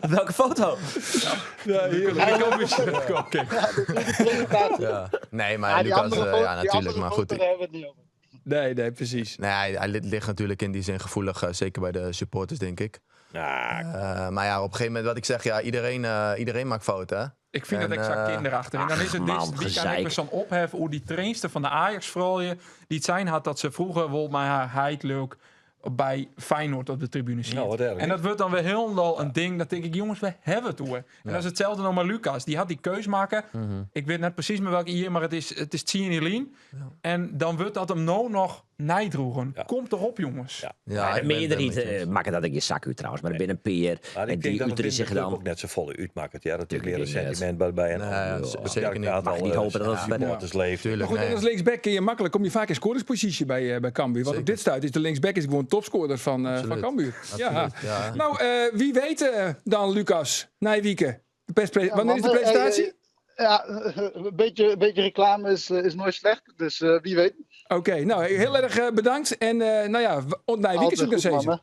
Welke foto? Ja, heerlijk. Ik kom weer. Oké. Ja, de presentatie. Ja. Nee, maar Ja, die Lucas, andere foto, ja, die natuurlijk, andere maar foto, goed. daar hebben we het niet over. Nee, nee, precies. Nee, hij ligt natuurlijk in die zin gevoelig, zeker bij de supporters, denk ik. Maar ja, op een gegeven moment, wat ik zeg, ja, iedereen maakt fouten, hè? Ik vind En, dat exact kinderachtig. En dan is het ach, dit man, weekend ook gezeik. weer zo'n ophef hoe die trainster van de Ajax vooral je, die het zijn had dat ze vroeger wel maar haar heid leuk bij Feyenoord op de tribune ziet. Nou, wat erg, En hè? dat wordt dan weer helemaal een ding. Dat denk ik, jongens, we hebben het hoor. En dat is hetzelfde nog maar Lucas. Die had die keus maken. Ik weet net precies met welke hier, maar het is Tien Elien. En dan wordt dat hem nou nog nijdroegen. Komt erop, jongens. Ja, Ja, ik de ben meerderheid, het met je eens. maakt dat ik je zak uit trouwens, maar ik ben een peer. Maar ik En denk die dat het uiteren in de zich club dan. ook net zo volle uitmaakt. Ja, dat is Tuurlijk meer een niet, net. sentiment bij een Nee, ja, beperkt zeker niet. aantal, Mag je niet hopen dat het bij de- supporters leeft. Tuurlijk, Maar goed, nee. en als linksback kun je makkelijk, kom je vaak in scoringspositie bij Cambuur. Want op dit stuit is de linksback is gewoon topscorer van Cambuur. Ja. Absoluut, ja. Nou, wie weet dan, Lucas, Nijwieke. De Ja, wanneer is de man, presentatie? Ja, een beetje reclame is nooit slecht, dus wie weet. Oké, nou, heel erg bedankt. En nou ja, Nijwieke Altijd zoekt goed, naar deze. man,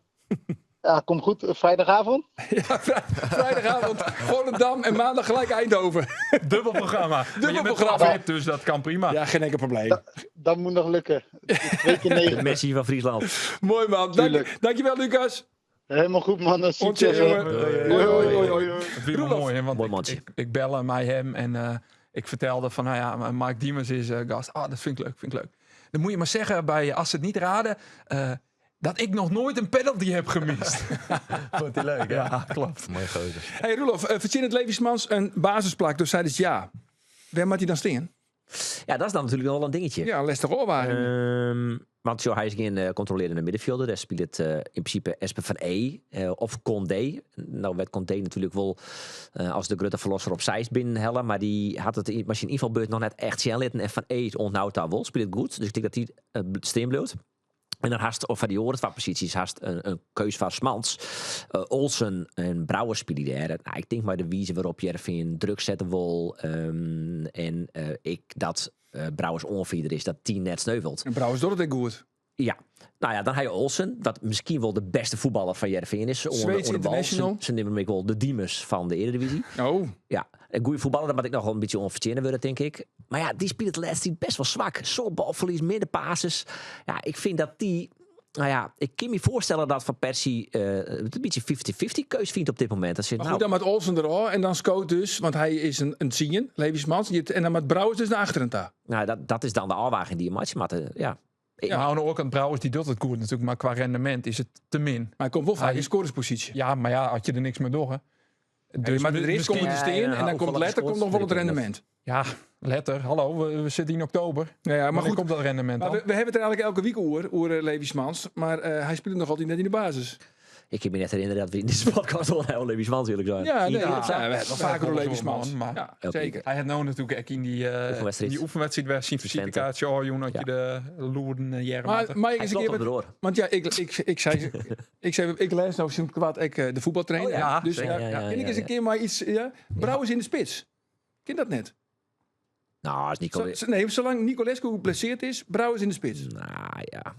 hè. Ja, kom goed. Vrijdagavond? Ja, vrijdagavond Volendam en maandag gelijk Eindhoven. Dubbel programma. Maar je bent programma. fit, dus dat kan prima. Ja, geen enkel probleem. Dat moet nog lukken. 2 keer 9. De Messi van Friesland. Mooi man. Dankjewel, Lucas. Helemaal goed, man. Succes, Ontzettend, hè. jongen. Hoi, hoi, hoi, hoi. Dat vind ik wel Roelof. mooi, hè, want Mooi mannetje. ik belde mij hem en ik vertelde van, nou ja, Mark Diemers is gast. Ah, dat vind ik leuk, vind ik leuk. Dan moet je maar zeggen, bij, als ze het niet raden, dat ik nog nooit een penalty heb gemist. Vond hij leuk, hè? Ja, klopt. Mooi gozer. Hey Roelof, verzin het Levensmans een basisplak, dus zei dus ja. Waar moet hij dan staan? Ja, dat is dan natuurlijk nog wel een dingetje. Ja, Lester Oorwagen. Want zo, hij is geen controlerende middenvelder. Daar speelt het in principe Espen van E of Condé. Nou werd Condé natuurlijk wel als de grote verlosser op Zeist binnenhellen. Maar die had het in, maar zijn invalbeurt nog net echt zien litten. En van E onthoudt daar wel. Speelt het goed. Dus ik denk dat die steen blijft. En dan haast, of van die oren, qua posities, haast een keus van Smans. Olsen en Brouwer spelen daar. Nou, ik denk maar de wijze waarop Jervin druk zetten wil. En ik dat Brouwers ongeveer is, dat die net sneuvelt. En Brouwers doet het ook goed. Ja, nou ja, dan heb je Olsen, dat misschien wel de beste voetballer van Heerenveen is. Zweeds Onder de bal. international. Ze nemen hem wel de Diemers van de Eredivisie. Oh. Ja, een goede voetballer, dat moet ik nog wel een beetje onverdienen worden, denk ik. Maar ja, die speelt het laatst best wel zwak. Zo balverlies, minder passes. Ja, ik vind dat die... Nou ja, ik kan me voorstellen dat Van Persie het een beetje 50-50 keus vindt op dit moment. Dat ze, Maar nou, goed, dan met Olsen er al en dan Scoot dus, want hij is een zien, Levensmans. En dan met Brouwers dus naar achteren daar. Nou, dat is dan de afwaging die je match maakt. Ja. Ja, maar aan de oorkant Brouwers die doet het goed natuurlijk, maar qua rendement is het te min. Maar hij komt wel vaak in scorespositie. Ja, maar ja, had je er niks meer door, hè? Dus maar er is miskien- komt te stean Ja, en dan komt hoefolle letter komt nog wel het rendement. Ja, letter. Hallo, we zitten in oktober. Ja, ja, maar Maar goed, komt dat rendement maar dan? we hebben het er eigenlijk elke week over, over Levi Smans. Maar hij speelt nog altijd net in de basis. Ik kan me net herinneren dat we in deze podcast al heel Levi Smans eerlijk zijn. Ja, nee, Ieder ja, of zo? we hebben het wel Ja, vaker over Levi wel Smans. man, maar- Ja, Elke zeker. Hij had nou natuurlijk ook in die, Oefenwedstrijd. in die oefenwedstrijd waar zijn visitekaartje oh, jongen, dat je de loeren en jaren Maar, maar ik Hij eens een klopt keer op de met, door. want ja, ik zei, ik lees nou zo'n kwaad ik de voetbaltrainer. Oh ja, dus zeker. ja, Ja, ja, kan ik ja, eens een ja. keer maar iets, ja, Brouwers in de spits. Ken dat net? Nou, is Nico... Nee, zolang Nicolescu geblesseerd is, Brouwers in de spits. Nou ja.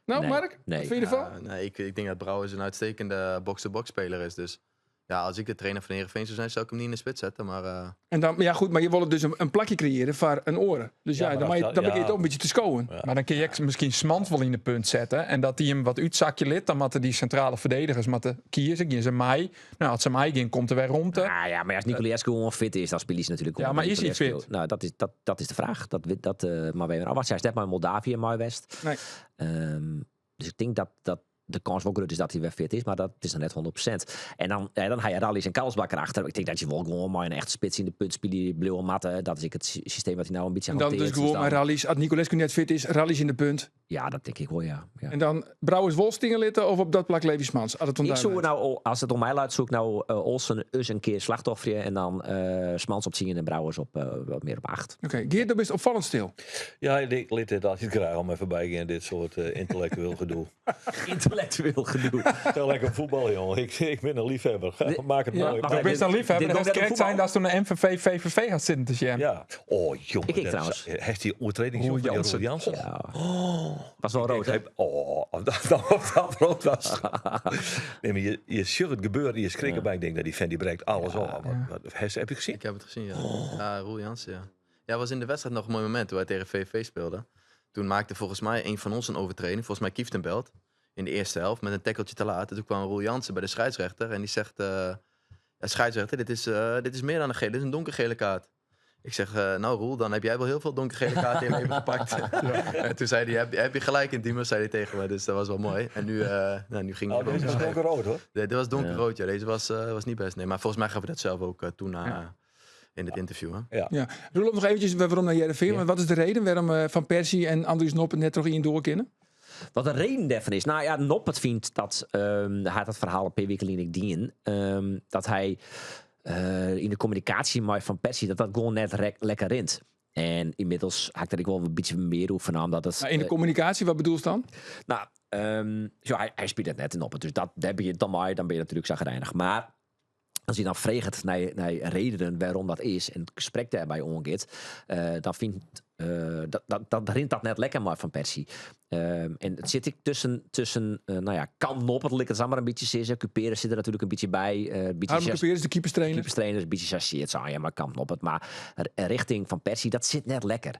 Nou, Nee, Mark, nee. wat vind je ervan? Ja, nee, ik denk dat Brouwers een uitstekende box-to-box speler is. Dus ja, als ik de trainer van Heerenveen zou zijn, zou ik hem niet in de spits zetten. Maar En dan, ja, goed, maar je wil het dus een plakje creëren voor een oren. Dus ja, Ja, maar dan, dat- maar je, dan ja. begin je toch een beetje te scoren. Maar dan kun je misschien Smans wel in de punt zetten. En dat die hem wat uitzakje lid. Dan moeten die centrale verdedigers moeten kiezen. Gaan ze mij. Nou, als ze mij gaan, komt er weer rondte. Nou ja, maar als Nicolescu gewoon fit is, dan spelen ze natuurlijk Ja, gewoon maar is hij Nicolescu. fit? Nou, dat is de vraag. Dat, maar wij afwachten. Hij is net maar in Moldavië, maar West. Nee. Dus ik denk dat de kans wel groot is dat hij weer fit is, maar dat is nog net 100%. En dan, ja, dan ga je Rallis en Karlsbak erachter. Ik denk dat je wel gewoon maar een echt spits in de punt speelt die blauwe matten. Dat is ik het systeem wat hij nou een beetje En dan dus hanteert. gewoon dan- maar rallies. Als Nicolescu net fit is, rallies in de punt. Ja, dat denk ik wel, ja. Ja. En dan Brouwers Wolstingen litten of op dat plak Levi Smans. Als het om Ik daar zoek lijkt. nou, als het om mij luidt, zoek ik nou Olsen eens een keer slachtoffer en dan Smans op 10 en Brouwers op, wat meer op 8. Oké, Geert, dat is opvallend stil. Ja, ik liet dit altijd graag om even bij gaan, dit soort intellectueel gedoe. Intellectueel gedoe. Ga lekker voetballen, jongen. Ik ben een liefhebber. Maak het Ja, mooi. maar Ik ben dan liefhebber. Dit Dat komt net het op correct zijn dat ze toen de MVV VVV gaat zitten te jam. Ja. Oh, jongen. Ik keek dat trouwens. Heeft die overtreding Roel van die Roel Jansen. Jansen? Ja. Was wel rood, hè? Oh, of dat, of dat rood was. Nee, maar je ziet het gebeuren, je schrikt erbij. Ik denk dat die vent die breekt alles op. Heb je gezien? ik heb het gezien, ja. Ja, Roel Jansen, ja. Ja, was in de wedstrijd nog een mooi moment toen wij tegen VVV speelden. Toen maakte volgens mij een van ons een overtreding. Volgens mij Kieftenbelt. In de eerste helft met een tackeltje te laat. En toen kwam Roel Jansen bij de scheidsrechter. En die zegt, ja, scheidsrechter, dit is meer dan een gele, dit is een donkergele kaart. Ik zeg, nou Roel, dan heb jij wel heel veel donkergele kaarten in je leven gepakt. En toen zei hij, heb je gelijk in Diemers, zei hij tegen me. Dus dat was wel mooi. En nu, nou, nu ging Oh, hij deze was donkerrood, hoor. Nee, dit was donkerrood, ja. Deze was niet best. Nee, maar volgens mij gaf hij dat zelf ook toen na, in het interview. Hè? Ja. Roelof, nog eventjes waarom naar Heerenveen. Ja. Want wat is de reden waarom Van Persie en Andries Noppert net terug in door kunnen? Wat de reden daarvan is? Nou ja, Noppert vindt dat, hij had dat verhaal op PW Kliniek dien, dat hij in de communicatie met Van Persie, dat dat gewoon net lekker rint. En inmiddels had ik er ik wel een beetje meer over vernomen dat het, Maar in de communicatie, wat bedoel je dan? Nou, zo, hij speelt het net in Noppert. Dus dat, daar ben je dan maar, dan ben je natuurlijk zagrijnig. Maar als je dan vraagt naar redenen waarom dat is en het gesprek daarbij omgaat, dan vindt, dat, dat, dat rint dat net lekker maar van Persie. En het zit ik tussen nou ja, kan Noppert, het maar een beetje zitten. Cuperus zit er natuurlijk een beetje bij. Een beetje Harm Cuperus, de keeperstrainer. Keeperstrainer, een beetje chargeerd zijn, ja, maar kan Noppert. Maar richting van Persie, dat zit net lekker.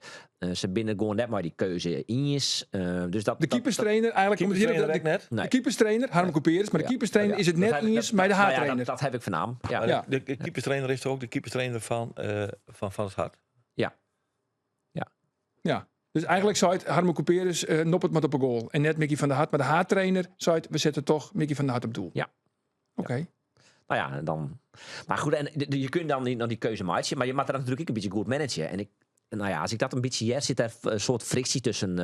Ze binnen gewoon net maar die keuze in is. Dus dat, De keeperstrainer, eigenlijk komt het hier op de, Keeperstrainer de, net. de keeperstrainer, Harm Cuperus, maar de keeperstrainer is het net eens bij de Nou ja, haartrainer. dat heb ik vernaam. Ja. Maar Ja. De keeperstrainer is toch ook de keeperstrainer van het Hart? Ja. Ja. Ja. Dus eigenlijk zou het Harmo Cuperus Noppert maar op een goal. En net Mickey van der Hart. Maar de haartrainer zei het, we zetten toch Mickey van der Hart op doel. Ja. Oké. Ja. Nou ja, en dan... Maar goed, en je kunt dan niet nog die keuze maken, maar je moet dat natuurlijk ook een beetje goed managen. En ik, nou ja, als ik dat een beetje ja, zit daar een soort frictie tussen.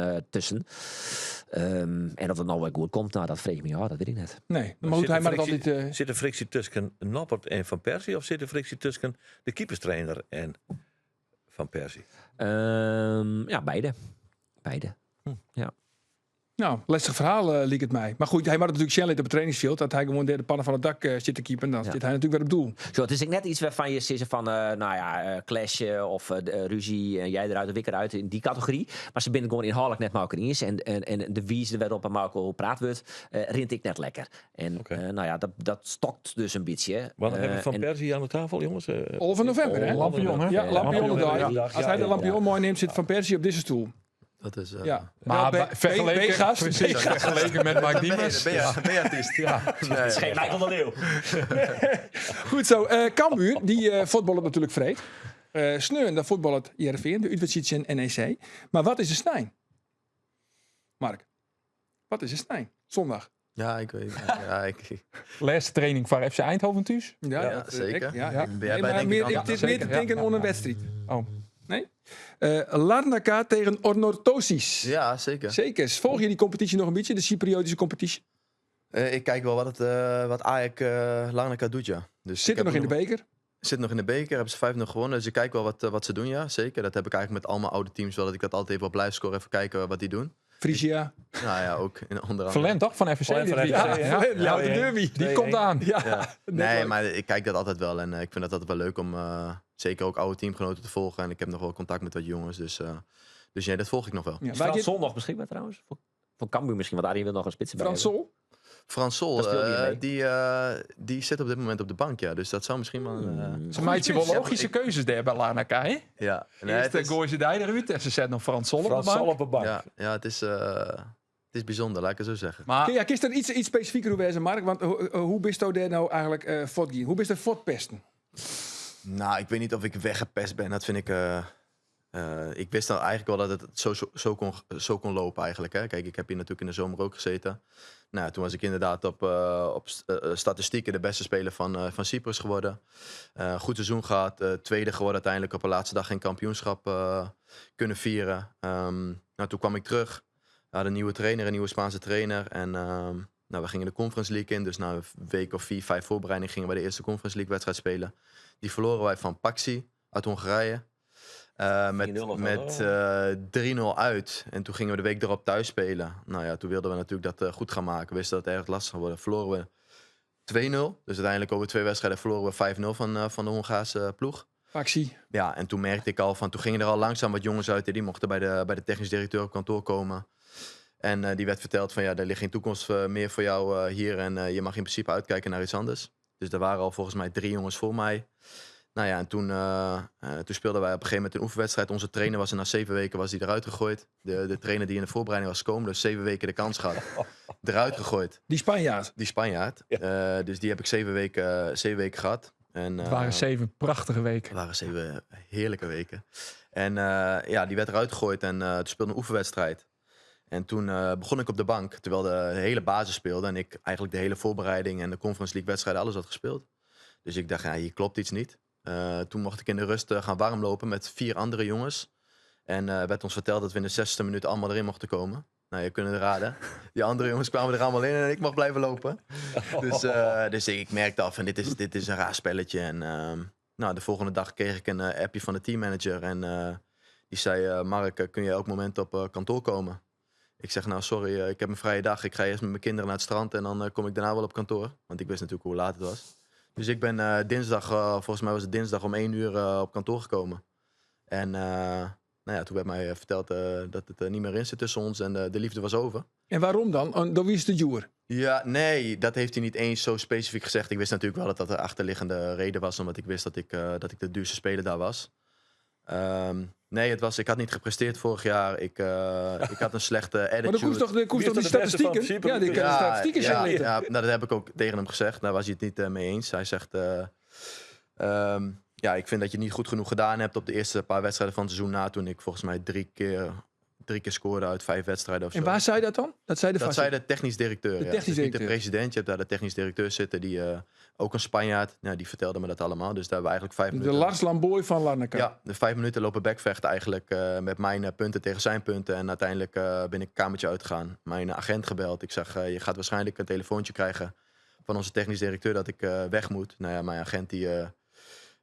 En of het nou weer goed komt, nou, dat vreeg ik me af, dat weet ik net. Nee, maar goed, Zit hij er maakt frictie- altijd... Zit er frictie tussen Noppert en Van Persie? Of zit er frictie tussen de keeperstrainer en Van Persie? Ja, beide. Beide. Ja. Nou, lastig verhaal, liep het mij. Maar goed, hij maakt natuurlijk Shelley op het trainingsveld. Dat hij gewoon de pannen van het dak zit te keepen. Dan zit hij natuurlijk weer op doel. Zo, het is net iets waarvan je zegt van, nou ja, clashen of ruzie en jij eruit of ik eruit in die categorie. Maar ze binnen gewoon inhoudelijk net met elkaar eens. En de wijze waarop er met elkaar praat wordt, rint ik net lekker. En, nou ja, dat stokt dus een beetje. Wanneer hebben we Van En Persie aan de tafel, jongens? 11 november, hè? Lampion, hè? Ja, Lampion de Lampion, dag. ja. Als hij de Lampion mooi neemt, zit Van Persie op deze stoel. Dat is, Ja. Maar Wel, B-gast. vergeleken met Mike Diemers. B-artiest. Ja. Ja, ja. Het is geen Michael de Leeuw. Goed zo. Cambuur, die voetballen natuurlijk vreed. Sneun, dat voetballet Heerenveen, de Utrecht en NEC. Maar wat is de snijn? Mark, wat is de snijn? Zondag. Ja, ik weet ja, ik, Lêste training foar FC Eindhoven thús. Ja, Ja, dat, zeker. ik, ja, Ja. ik- Ben Nee, jij bij, maar denk ik, meer, dan- ik Ja, zit meer te zeker, denken ja. aan een wedstrijd. Oh. Nee? Larnaca tegen Ornortosis. Ja, zeker. Zeker. Volg je die competitie nog een beetje? De Cypriotische competitie? Ik kijk wel wat, het, wat Ajax Larnaca doet, ja. Dus Zit ik er heb nog in de beker? Zit nog in de beker, hebben ze 5-0 gewonnen. Dus ik kijk wel wat ze doen, ja. Zeker. Dat heb ik eigenlijk met al mijn oude teams wel. Dat ik dat altijd even op blijf scoren. Even kijken wat die doen. Frisia. Nou ja, ook in onder andere. Verlent toch van FC? Verlent dit van weekend? FC, Ja. ja. Ja, de Ja. derby. Die komt aan. Ja. Ja. Net Nee, leuk. maar ik kijk dat altijd wel. En ik vind dat altijd wel leuk om zeker ook oude teamgenoten te volgen. En ik heb nog wel contact met wat jongens. Dus ja, dat volg ik nog wel. Ja, Is waar Frans je- Sol nog beschikbaar trouwens? Voor Cambuur misschien, want Arjen wil nog een spits erbij Frans hebben. Sol? Frans Sol, Daar speelde hij mee. die zit op dit moment op de bank, ja. Dus dat zou misschien wel... Ze maken wel logische keuzes daar bij Larnaca, hè? ja. Nee, Eerst het de is- gooi ze daar eruit en ze zet nog Frans Sol op de Frans Sol bank. op de bank. Ja, ja het is bijzonder, laat ik het zo zeggen. Maar Ja, kist er iets specifieker hoe wezen, Mark? Want hoe bist u daar nou eigenlijk voortgaan? Hoe bist er voortpesten? Nou, ik weet niet of ik weggepest ben. Dat vind ik... ik wist al eigenlijk wel dat het zo kon lopen eigenlijk. Hè. Kijk, ik heb hier natuurlijk in de zomer ook gezeten. Nou, toen was ik inderdaad op statistieken de beste speler van Cyprus geworden. Goed seizoen gehad. Tweede geworden uiteindelijk. Op de laatste dag geen kampioenschap kunnen vieren. Toen kwam ik terug. We hadden een nieuwe trainer, een nieuwe Spaanse trainer. En we gingen de Conference League in. Dus na een week of 4, 5 voorbereiding gingen we de eerste Conference League wedstrijd spelen. Die verloren wij van Paksi uit Hongarije. 4-0 of wat, Met oh. 3-0 uit. En toen gingen we de week erop thuis spelen. Nou ja, toen wilden we natuurlijk dat goed gaan maken. We wisten dat het erg lastig zou worden. Verloren we 2-0. Dus uiteindelijk over 2 wedstrijden verloren we 5-0 van de Hongaarse ploeg. Paksi. Ja, en toen merkte ik al van... Toen gingen er al langzaam wat jongens uit. Die mochten bij de technisch directeur op kantoor komen. En die werd verteld van... Ja, er ligt geen toekomst meer voor jou hier. En je mag in principe uitkijken naar iets anders. Dus er waren al volgens mij 3 jongens voor mij. Nou ja, en toen speelden wij op een gegeven moment een oefenwedstrijd. Onze trainer was er na 7 weken was die eruit gegooid. De trainer die in de voorbereiding was gekomen, dus 7 weken de kans gehad. Eruit gegooid. Die Spanjaard. Die Spanjaard. Ja. Dus die heb ik 7 weken gehad. En, het waren 7 prachtige weken. Het waren 7 heerlijke weken. En die werd eruit gegooid en toen speelde een oefenwedstrijd. En toen begon ik op de bank, terwijl de hele basis speelde. En ik eigenlijk de hele voorbereiding en de Conference League wedstrijden, alles had gespeeld. Dus ik dacht, ja, hier klopt iets niet. Toen mocht ik in de rust gaan warmlopen met 4 andere jongens. En werd ons verteld dat we in de 60e minuut allemaal erin mochten komen. Nou, je kunt het raden. Die andere jongens kwamen er allemaal in en ik mocht blijven lopen. Dus ik merkte af en dit is een raar spelletje. En de volgende dag kreeg ik een appje van de teammanager. En die zei, Mark, kun je elk moment op kantoor komen? Ik zeg, nou sorry, ik heb een vrije dag. Ik ga eerst met mijn kinderen naar het strand en dan kom ik daarna wel op kantoor. Want ik wist natuurlijk hoe laat het was. Dus ik ben dinsdag, volgens mij was het dinsdag om 1 uur op kantoor gekomen. En toen werd mij verteld dat het niet meer in zit tussen ons en de liefde was over. En waarom dan? Door wie is de joer? Ja, nee, dat heeft hij niet eens zo specifiek gezegd. Ik wist natuurlijk wel dat dat de achterliggende reden was, omdat ik wist dat ik de duurste speler daar was. Nee, ik had niet gepresteerd vorig jaar. Ik had een slechte attitude. Maar dan koest toch de, koest Wie toch is die dat de beste van statistieken? Cyprus? Ja, die kan de statistieken zijn liggen. Ja, nou, dat heb ik ook tegen hem gezegd. Daar was hij het niet mee eens. Hij zegt, ik vind dat je niet goed genoeg gedaan hebt op de eerste paar wedstrijden van het seizoen na. Toen ik volgens mij 3 keer scoorde uit 5 wedstrijden of En zo. waar zei dat dan? Dat zei de Dat zei de technisch directeur. De ja. technisch Dus niet de directeur. president. Je hebt daar de technisch directeur zitten, die ook een Spanjaard. Nou, die vertelde me dat allemaal. Dus daar hebben we eigenlijk 5 De minuten... Lars Lamboy van Larnaca. Ja, de 5 minuten lopen bekvechten eigenlijk met mijn punten tegen zijn punten. En uiteindelijk ben ik een kamertje uitgegaan. Mijn agent gebeld. Ik zeg, je gaat waarschijnlijk een telefoontje krijgen van onze technisch directeur dat ik weg moet. Nou ja, mijn agent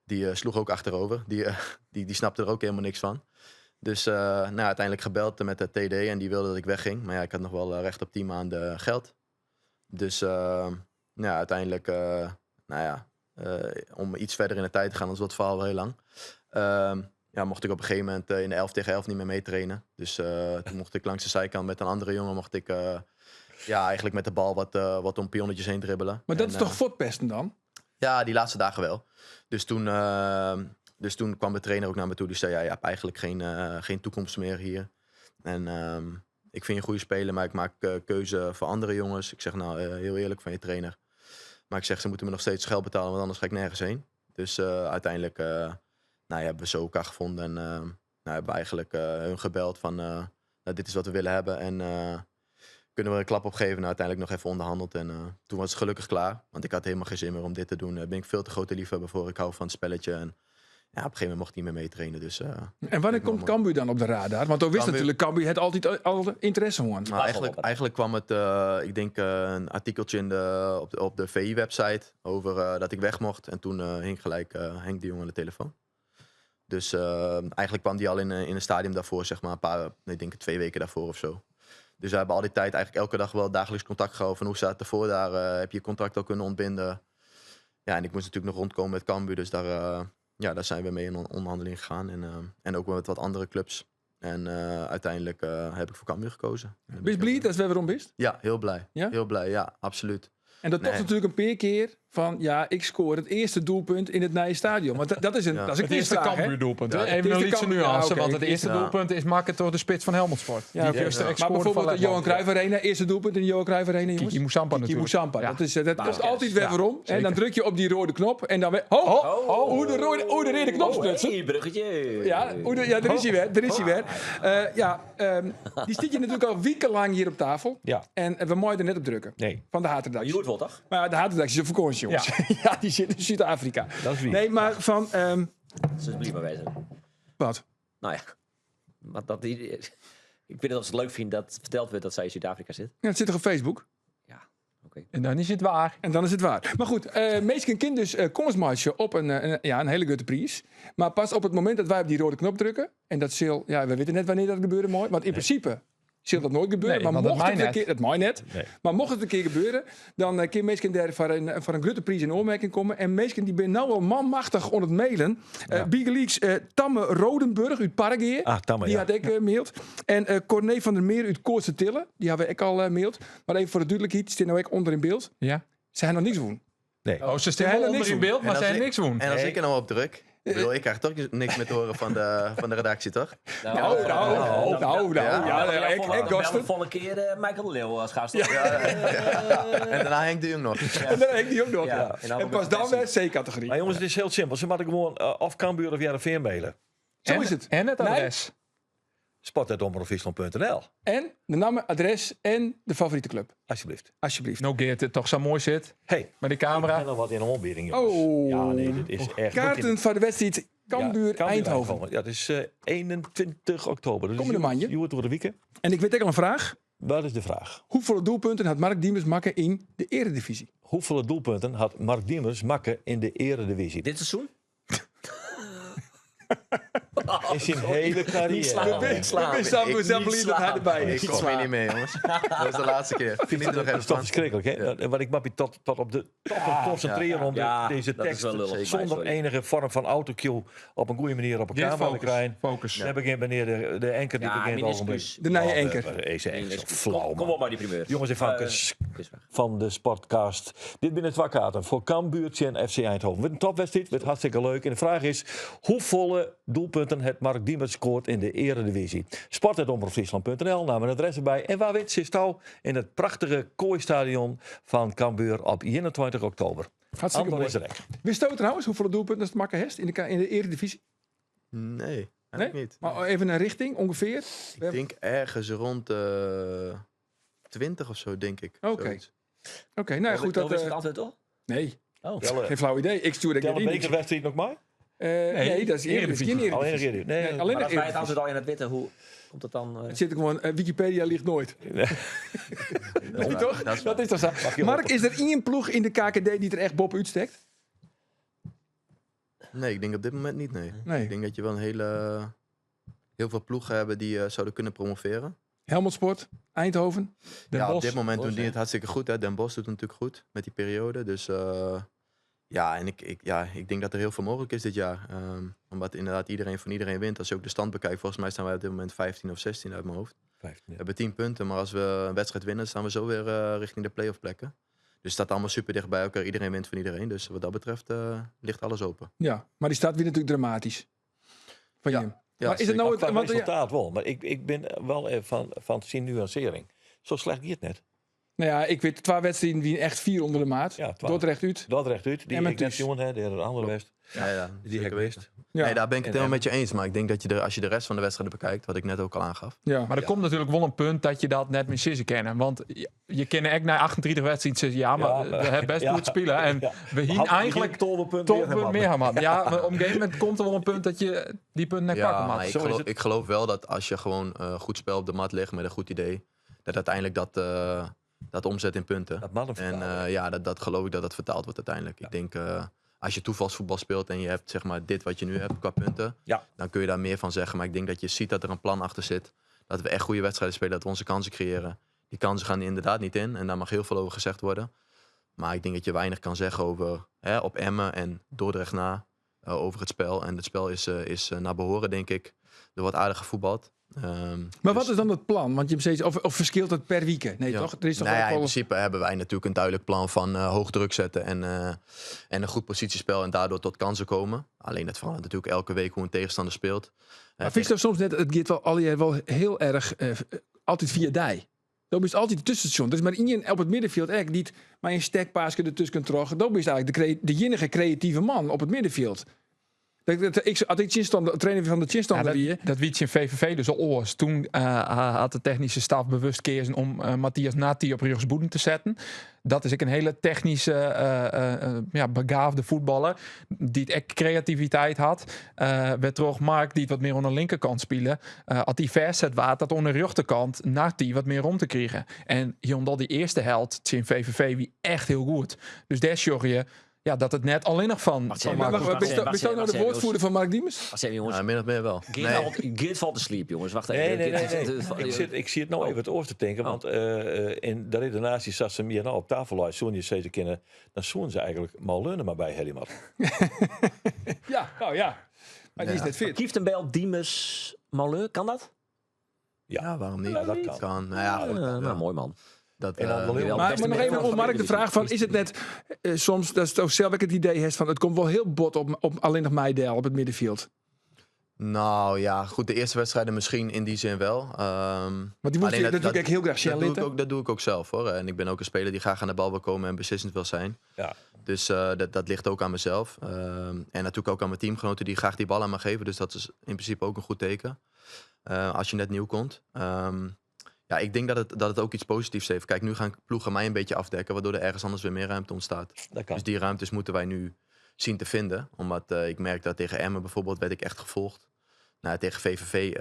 die sloeg ook achterover. Die snapte er ook helemaal niks van. Dus uiteindelijk gebeld met de TD en die wilde dat ik wegging. Maar ja, ik had nog wel recht op 10 maanden geld. Dus uiteindelijk, om iets verder in de tijd te gaan, anders wordt het verhaal wel heel lang. Mocht ik op een gegeven moment in de 11 tegen 11 niet meer meetrainen. Dus toen mocht ik langs de zijkant met een andere jongen, mocht ik eigenlijk met de bal wat om pionnetjes heen dribbelen. Maar dat En, is toch voortpesten dan? Ja, die laatste dagen wel. Dus toen kwam de trainer ook naar me toe. Die zei, ja, je hebt eigenlijk geen toekomst meer hier. En ik vind je een goede speler, maar ik maak keuze voor andere jongens. Ik zeg, heel eerlijk van je trainer. Maar ik zeg, ze moeten me nog steeds geld betalen, want anders ga ik nergens heen. Dus uiteindelijk hebben we zo elkaar gevonden. En hebben we eigenlijk hun gebeld van, dit is wat we willen hebben. En Kunnen we een klap opgeven? Nou, uiteindelijk nog even onderhandeld. En toen was het gelukkig klaar. Want ik had helemaal geen zin meer om dit te doen. Daar ben ik veel te grote liefhebber voor. Ik hou van het spelletje. En ja, op een gegeven moment mocht ik niet meer meetrainen. Dus, En wanneer komt Cambuur dan op de radar? Want dan wist Cambuur- natuurlijk Cambuur het altijd al interesse hoor. Maar eigenlijk kwam het, ik denk, een artikeltje op de VI-website over dat ik weg mocht. En toen hing gelijk Henk de Jong aan de telefoon. Dus eigenlijk kwam die al in een stadium daarvoor, zeg maar, een paar, ik denk 2 weken daarvoor of zo. Dus we hebben al die tijd eigenlijk elke dag wel dagelijks contact gehouden. Van hoe staat het ervoor daar? Heb je je contract al kunnen ontbinden? Ja, en ik moest natuurlijk nog rondkomen met Cambuur. Dus daar zijn we mee in onderhandeling gegaan. En ook met wat andere clubs. En uiteindelijk heb ik voor Cambuur gekozen. En dan Ben je ben ik blij dat we weer om bist? Ja, heel blij. Ja? Heel blij, ja, absoluut. En dat toch Nee. natuurlijk een paar keer van, ja, ik scoor het eerste doelpunt in het nieuwe stadion. Want dat is een, dat is een Het eerste quizvraag, hè? Cambuur-doelpunt, hè? Ja, Even het een eerste liedje Cambuur- nuance, ja, oké. want het eerste doelpunt is makken door de spits van Helmond Sport. Ja, Die oké. eerste Maar scoorde van bijvoorbeeld de Johan Letland. Cruijff Arena, eerste doelpunt in de Johan Cruijff Arena, jongens. Kiki Musampa Kiki natuurlijk. Musampa. Ja. Dat Maar komt ja, altijd weer ja, weer om. En dan zeker. druk je op die rode knop en dan weer... Ho, ho, Oh. hoe de rode, hoe de rode knop Oh, stutsen. hey, bruggetje. Ja, hoe de, ja, daar is hij weer. Daar is hij weer. Die zit je natuurlijk al wekenlang hier op tafel. Ja. En we mogen er net op drukken. Nee. Van de haatredactie. Je hoort wel, toch? Maar ja, de haatredactie is op vakantie, jongens. Ja. die zit in Zuid-Afrika. Dat is wie. Nee, maar van... Ze is blij maar wezen. wat? Nou ja, maar dat die, ik weet niet of ze het leuk vindt dat verteld wordt dat zij in Zuid-Afrika zit. Ja, het zit toch op Facebook? Ja, oké. En dan is het waar. En dan is het waar. Maar goed, Meesken kind dus komstmarge op een hele grote prijs. Maar pas op het moment dat wij op die rode knop drukken... en dat zal, ja, we weten net wanneer dat gebeurt, mooi. Want in principe zal dat nooit gebeuren. Nee, maar want dat mocht het mij een net. keer, dat mij net. Nee. Maar mocht het een keer gebeuren, dan kan Meesken daar voor een grote prijs in oormerking komen. En Meesken die ben nou al manmachtig onder het mailen. Bigelieks, Tamme Rodenburg uit Parkgeer. Ah, Tamme, Die ja. had ik gemaild. En Corné van der Meer uit Koortse Tille. Die hebben we ook al gemaild. Maar even voor de duidelijkheid, staat nou ook onder in beeld. Ja. Ze hebben nog niks doen. Nee. Oh, ze staan hebben wel onder niks in doen. beeld, maar En ze als hebben niks doen. En als ik er nou op druk, ik bedoel, ik krijg toch niks meer te horen van de redactie, toch? Nou, nou, nou, nou, nou, Ja. ja, ja, ik gasten. De volgende keer Michael de Leeuw als gast. Ja. En daarna Henk de Jong nog. En dan Henk de Jong nog, Ja. ja. En dan En pas dan weer C-categorie. Maar jongens, het is heel simpel. Ze moeten gewoon of Cambuur of Heerenveen mailen. Zo En- is het. En het Nee. adres. Sport@omroepfriesland punt N L. En de naam, adres en de favoriete club. Alsjeblieft. Alsjeblieft. Nou, Geert, het toch zo mooi zit. Hey, Met de camera. En nog wat in de aanbieding, jongens. Oh. Ja, nee, dit is echt... Kaarten voor de wedstrijd Cambuur, Ja, Cambuur Eindhoven. Ja, het is 21 oktober. Dus Komende maandje. Je wordt door de weekend. En ik weet ook al een vraag. Wat is de vraag? Hoeveel doelpunten had Mark Diemers makken in de Eredivisie? Hoeveel doelpunten had Mark Diemers makken in de Eredivisie? Dit seizoen? In zijn hele carrière. slaan. Niet slaan. Ik snap Ik- mezelf niet niet dat hij slaan. erbij is. Ik kom hier niet mee, jongens. Dat is de laatste keer. Geniet er nog Dat even is toch van. verschrikkelijk, hè? Want ik mag me tot op de top concentreren om Ja, deze dat is tekst wel lullig, maar zonder sorry. enige vorm van autocue op een goede manier op Geert, elkaar te focus. krijgen. Focus. Dan begint meneer de enker die Ja, begint al een minuscuus. beetje. De nieuwe Ja, enker. is echt zo flauw, Kom, kom man. op maar die primeur. Jongens en vankers quizvraag. van de Sportcast. Dit binnen twee kaarten voor Cambuur en FC Eindhoven. Wordt een topwedstrijd, wordt hartstikke leuk. En de vraag is, hoeveel doelpunten het Mark Diemers scoort in de Eredivisie? Sport@omroepfriesland punt N L, naam en adres erbij. En waar wint Sisto in het prachtige Kooistadion van Cambuur op 21 oktober. Hartstikke Andor mooi. is er echt. Wist je trouwens hoeveel doelpunten het makken heeft in de Eredivisie? Nee, eigenlijk niet. Maar even een richting ongeveer. Ik denk ergens rond de 20 of zo, denk ik. Oké. Zoiets. Oké, nou ja, goed. Dat Dat, is het antwoord toch? nee, Oh. geen flauw idee. Ik stuur dat Tel de niet. bekerwedstrijd nog maar? Nee, dat is Eredivisie. Geen Alleen Eredivisie. de Eredivisie. Nee, Nee, alleen Maar de als wij het Eredivisie. antwoord al in het witte, hoe komt dat dan? Het zit er gewoon, Wikipedia ligt nooit. Dat Nee, is waar. toch? Dat is Dat waar. is toch zo. je Mark, is er één ploeg in de KKD die er echt bob uitsteekt? Nee, ik denk op dit moment niet, nee. Nee. Ik denk dat je wel heel veel ploegen hebben die zouden kunnen promoveren. Helmond Sport, Eindhoven. Den ja, op Bosch. dit moment doen Bosch, die hè? het hartstikke goed. Hè. Den Bosch doet het natuurlijk goed met die periode. Dus ja, en ik denk dat er heel veel mogelijk is dit jaar. Omdat inderdaad iedereen van iedereen wint. Als je ook de stand bekijkt, volgens mij staan wij op dit moment 15 of 16 uit mijn hoofd. 15, ja. We hebben 10 punten, maar als we een wedstrijd winnen, staan we zo weer richting de play-off plekken. Dus het staat allemaal super dicht bij elkaar. Iedereen wint van iedereen. Dus wat dat betreft ligt alles open. Ja, maar die staat weer natuurlijk dramatisch. Van Ja. Jim. Ja, maar is het zeker. nou het Qua want, ja, resultaat wel, maar ik ben wel van zien nuancering. Zo slecht gaat het net. Nou ja, ik wit twa wedstriden wienen echt fier ûnder de maat. Ja, twa. Dordrecht út. Dordrecht út, die En ik net thuis. sjoen hè, de andere west. Ja, ja, Die zeker heb ik weten. wist. Ja. Nee, daar ben ik het En- helemaal met je eens. Maar ik denk dat je de, als je de rest van de wedstrijden bekijkt, wat ik net ook al aangaf. Ja. Maar er komt natuurlijk wel een punt dat je dat net met Sisse kennen. Want je kent echt na 38 wedstrijden zeggen, ja, maar Ja, we maar- hebben best ja. goed spelen. En Ja. we hier Had eigenlijk tolve punten toppunt meer gaan, man. Ja, maar op een gegeven moment komt er wel een punt dat je die punt net pakken Ja, moet. maar ik Zo is geloof, het. ik geloof wel dat als je gewoon goed spel op de mat legt met een goed idee, dat uiteindelijk dat, dat omzet in punten. Dat mag hem En vertalen. ja, dat geloof ik dat dat vertaald wordt uiteindelijk. Ik denk, als je toevalsvoetbal speelt en je hebt zeg maar dit wat je nu hebt qua punten, Ja. dan kun je daar meer van zeggen. Maar ik denk dat je ziet dat er een plan achter zit. Dat we echt goede wedstrijden spelen, dat we onze kansen creëren. Die kansen gaan er inderdaad niet in en daar mag heel veel over gezegd worden. Maar ik denk dat je weinig kan zeggen over hè, op Emmen en Dordrecht na over het spel. En het spel is naar behoren, denk ik. Er wordt aardig gevoetbald. Maar wat dus- is dan het plan? Want je hebt steeds, of verschilt dat per week? Nee, ja. toch? Er is toch Nou ja, ook in wel- principe hebben wij natuurlijk een duidelijk plan van hoog druk zetten en een goed positiespel en daardoor tot kansen komen. Alleen dat verandert natuurlijk elke week hoe een tegenstander speelt. Maar vind je dat soms net, het gaat wel, al die wel heel erg altijd via die. Dat is altijd het tussenstation. Er is maar één op het middenveld echt niet, maar een stekpaasje ertussen terug. Dat is eigenlijk de enige creatieve man op het middenveld. Dat, ik, als ik Chinstand, trainer van de Ja, Chinstander dat, wie, dat weet je in VVV dus al oors. Toen had de technische staf bewust keersen om Matthias Nati op rechtsboeden te zetten. Dat is ook een hele technische, begaafde voetballer. Die het echt creativiteit had. Werd terug Mark, die het wat meer aan de linkerkant spelen. Had die verzet waard, dat aan de rechterkant Nati wat meer om te krijgen. En omdat die eerste held in VVV wie echt heel goed. Dus daar zorg je ja, dat het net alleen nog Wacht van even, Mark Wacht, wacht, ben je wacht, nou wacht de even, woordvoerder van Mark Diemers? Wacht even, jongens. Ja, min of meer wel. Geert, Nee. valt, Geert valt te sleep, jongens. Wacht even. Nee, nee, nee. Geert- nee. Ik zie het nou even het oor te denken. Oh. Want in de redenatie zat ze meer nou op tafel. Zoen je ze kennen, dan zoen ze eigenlijk Malone maar bij Hellimar. Ja, nou ja. Maar die is net fit. Kieftenbelt, Diemers, Malone, kan dat? Ja, waarom niet? Ja, dat kan. Nou ja, goed. Nou, ja. mooi man. Dat, En dan de Leeuw. Jawel, Maar, beste maar nog even middenveld om Mark de van de vraag van, is het net soms, dat is ook zelf ik het idee heeft van, het komt wel heel bot op alleen nog Meidel op het middenveld. Nou ja, goed, de eerste wedstrijden misschien in die zin wel. Want die moet alleen je natuurlijk ook heel graag dat doe, ik zien ook, dat doe ik ook zelf hoor. En ik ben ook een speler die graag aan de bal wil komen en beslissend wil zijn. Ja. Dus dat ligt ook aan mezelf. En natuurlijk ook aan mijn teamgenoten die graag die bal aan me geven. Dus dat is in principe ook een goed teken. Als je net nieuw komt. Ja, ik denk dat het ook iets positiefs heeft. Kijk, nu gaan ploegen mij een beetje afdekken, waardoor er ergens anders weer meer ruimte ontstaat. Dat kan. Dus die ruimtes moeten wij nu zien te vinden. Omdat ik merk dat tegen Emmen bijvoorbeeld werd ik echt gevolgd. Nou, tegen VVV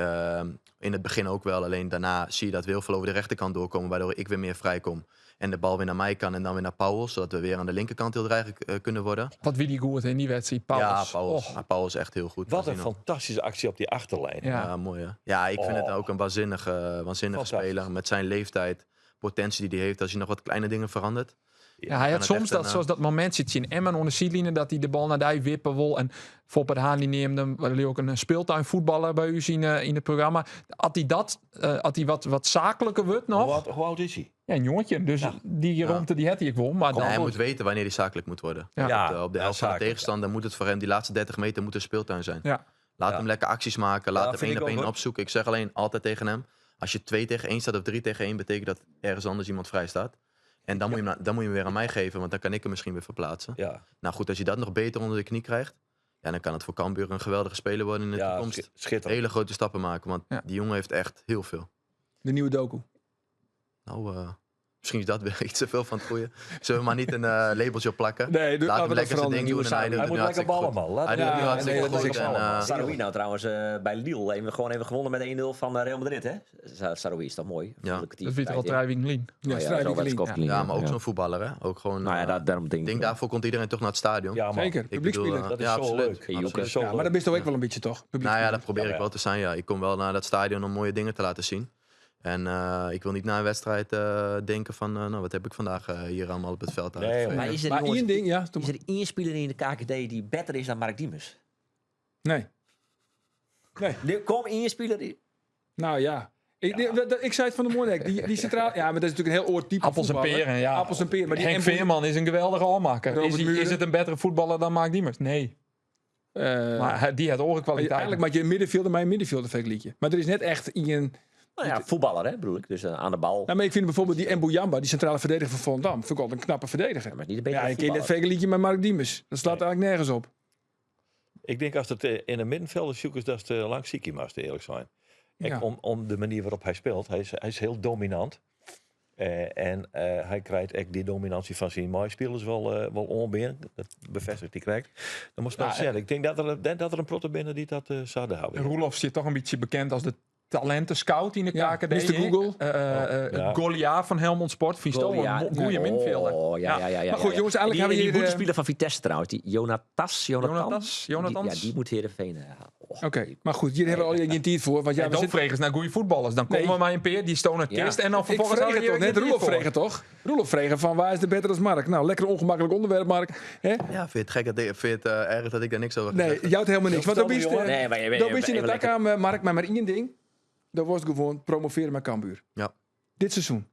in het begin ook wel. Alleen daarna zie je dat we heel veel over de rechterkant doorkomen, waardoor ik weer meer vrij kom. En de bal weer naar mij kan en dan weer naar Pauwels. Zodat we weer aan de linkerkant heel dreigend kunnen worden. Wat wie die goed in die wedstrijd, Pauwels. Ja, Pauwels. Och. Maar Pauwels is echt heel goed. Wat een Waanzinnig. fantastische actie op die achterlijn. Ja. Ja, mooi hè. Ja, ik vind het Oh. ook een waanzinnige Fantastisch. speler. Met zijn leeftijd, potentie die hij heeft. Als hij nog wat kleine dingen verandert. Ja, hij had Kan het soms echt dat, een, zoals dat moment zit je in Emmen onder de zijline, dat hij de bal naar die wippen wil. En Foppert Haan die neemt hem, wel ook een speeltuinvoetballer bij u zien in het programma. Had hij dat, had hij wat zakelijker wordt nog? Hoe oud is hij? Ja, een jongetje. Dus die ruimte die had hij ik wel. Maar dan hij moet weten wanneer hij zakelijk moet worden. Ja. Ja, Op de ja, helft van de zakelijk, tegenstander moet het voor hem, die laatste 30 meter moet een speeltuin zijn. Ja. Laat Ja. hem lekker acties maken, laat Ja, hem vind één ik op ook, één hoor. opzoeken. Ik zeg alleen altijd tegen hem, als je 2 tegen 1 staat of 3 tegen 1, betekent dat ergens anders iemand vrij staat. En dan, moet je hem, dan moet je hem weer aan mij geven, want dan kan ik hem misschien weer verplaatsen. Ja, Nou goed, als je dat nog beter onder de knie krijgt, ja, dan kan het voor Cambuur een geweldige speler worden in de ja toekomst. schitterend. Hele grote stappen maken, want Ja. die jongen heeft echt heel veel. De nieuwe doku. Nou, misschien is dat weer iets te veel van het goede. Zullen we maar niet een labeltje op plakken? Nee, Laat laten hem we dat lekker zijn veranderen. ding doen en hij doet Hij het moet nu lekker hartstikke ballen, goed. man. Laat Hij doet het nu Ja, hartstikke nee, dat is goed. ook En, Saroui nou trouwens bij Lille even, gewoon even gewonnen met 1-0 van Real Madrid, hè? Saroui is toch mooi? Ja. Dat weet er al drie weken lien. Ja, Oh strijd ik lien. ja, maar ook zo'n voetballer, hè? Ook gewoon, Nou ja, daarom denk ik denk daarvoor komt iedereen toch naar het stadion. Ja, man. Zeker, Ik bedoel, publiekspeler. Dat is ja, zo absoluut. leuk. Hey, Dat is zo Ja, maar leuk. dat ben je toch ook wel een beetje, toch? Nou ja, dat probeer Ja, ik ja. wel te zijn. Ja. Ik kom wel naar dat stadion om mooie dingen te laten zien. En ik wil niet na een wedstrijd denken van, nou, wat heb ik vandaag hier allemaal op het veld Nee, uitgegeven. Maar is er, Maar jongens, één ding, ja. is er één speler in de KKD die beter is dan Mark Diemers? Nee. Nu kom één speler die... Nou ja. Ik zei het van de morgen. Die centraal. Ja, maar dat is natuurlijk een heel oor type Appels en voetballer. peren, ja. Appels en peren. Maar die Henk Embo- Veerman is een geweldige almaker. Robert Is, Muren. is het een betere voetballer dan Mark Diemers? Nee. Maar die had orenkwaliteit. Eigenlijk maak je een middenvelder, maar een middenvelder vergelijk je. Maar er is net echt een Nou ja, voetballer, hè, bedoel ik. Dus aan de bal. Nou, maar ik vind bijvoorbeeld die Mbuyamba, die centrale verdediger van Volendam, vind ik altijd een knappe verdediger. Ja, maar niet een betere Ja, ik ken dat voetballer. vergelijkje met Mark Diemers. Dat slaat eigenlijk nergens op. Ik denk als het in een middenvelder zoekt is, dat het lang ziek is, eerlijk zijn. Ja. Ik, om de manier waarop hij speelt. Hij is heel dominant. En hij krijgt echt die dominantie van zijn mooie spelers wel onbeen. Dat bevestigt hij krijgt. Dan moet je maar zeggen. Ik denk dat er een protte binnen die dat zouden houden. Roelof zit toch een beetje bekend als de talentenscout in de Ja, KKD. Mr. Google. Goliath van Helmond Sport. Vind je toch wel een goede middenvelder. Oh, ja, ja, ja, ja, Maar goed, ja. jongens, eigenlijk Die, hebben die we hier, boetespeler van Vitesse trouwens. Die Jonatas. Jonathan. Jonatas, Jonathans. Die, ja, die moet Heerenveen halen. Oh, Oké, maar goed, hier hebben we al geen tijd voor. Want ja, Ja, we dan zitten... vregen ze naar goede voetballers. Dan komen Nee. we maar een peer, die stonen Ja. kist. En dan Ik vervolgens vreeg hadden het toch hier net, geen Roelof tijd voor. vregen toch? Roelof vregen van waar is de beter als Mark? Nou, lekker ongemakkelijk onderwerp, Mark. Hè? Ja, vind je het gek dat ik, vind je het, erg dat ik daar niks over Nee, gezegd heb? jou het helemaal niks. Want dan Vertel bist me, jongen. Nee, maar je bent- dan je bist je in bent de even tak aan, Mark, maar één ding. Dat was gewoon promoveren met Cambuur. Ja. Dit seizoen.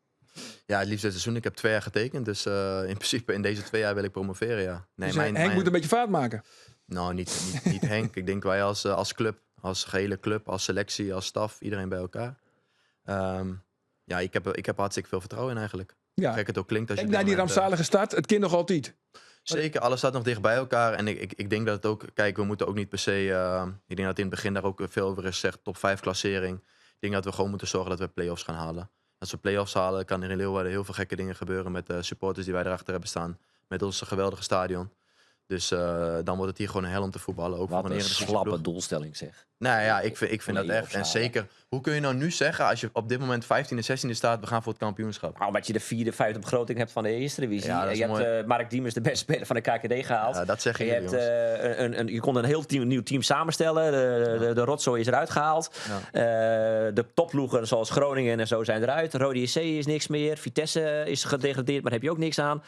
Ja, het liefst dit seizoen. Ik heb 2 jaar getekend. Dus in principe in deze 2 jaar wil ik promoveren, ja. Nee, Dus, Henk moet een beetje vaart maken. Nou, niet Henk. Ik denk wij als club, als gehele club, als selectie, als staf, iedereen bij elkaar. Ja, ik heb hartstikke veel vertrouwen in eigenlijk. Ja. Gek het ook klinkt als je En op na dit die moment, rampzalige start, het kind nog altijd. Zeker, alles staat nog dicht bij elkaar. En ik denk dat het ook... Kijk, we moeten ook niet per se... ik denk dat in het begin daar ook veel over is gezegd. Top 5 klassering. Ik denk dat we gewoon moeten zorgen dat we play-offs gaan halen. Als we play-offs halen, kan er in Leeuwarden heel veel gekke dingen gebeuren met de supporters die wij erachter hebben staan. Met ons geweldige stadion. Dus dan wordt het hier gewoon een hel om te voetballen. Ook Wat voor een een eredivisie slappe ploeg. doelstelling zeg. Nou ja, ik vind dat Play-offs echt. En halen. zeker, hoe kun je nou nu zeggen als je op dit moment 15e, 16e staat, we gaan voor het kampioenschap? Nou, omdat je de vierde, vijfde begroting hebt van de eerste divisie. Ja, dat is je hebt mooi. Mark Diemers, de beste speler van de KKD, gehaald. Ja, dat zeggen Je, jullie, hebt, jongens. je kon een heel team, nieuw team samenstellen. De rotzooi is eruit gehaald. Ja. De topploegen zoals Groningen en zo zijn eruit. Rode JC is niks meer. Vitesse is gedegradeerd, maar daar heb je ook niks aan.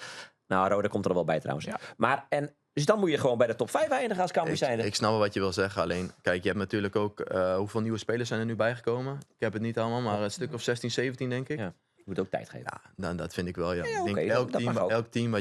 Nou, Roda komt er wel bij trouwens. Ja. Maar, en, dus dan moet je gewoon bij de top 5 eindigen als Cambuur zijnde. Ik snap wel wat je wil zeggen. Alleen, kijk, je hebt natuurlijk ook... hoeveel nieuwe spelers zijn er nu bijgekomen? Ik heb het niet allemaal, maar een stuk of 16, 17 denk ik. Ja. Je moet ook tijd geven. Ja, dan, dat vind ik wel, ja. Ja, ik denk oké, elk dat team, mag ook. elk team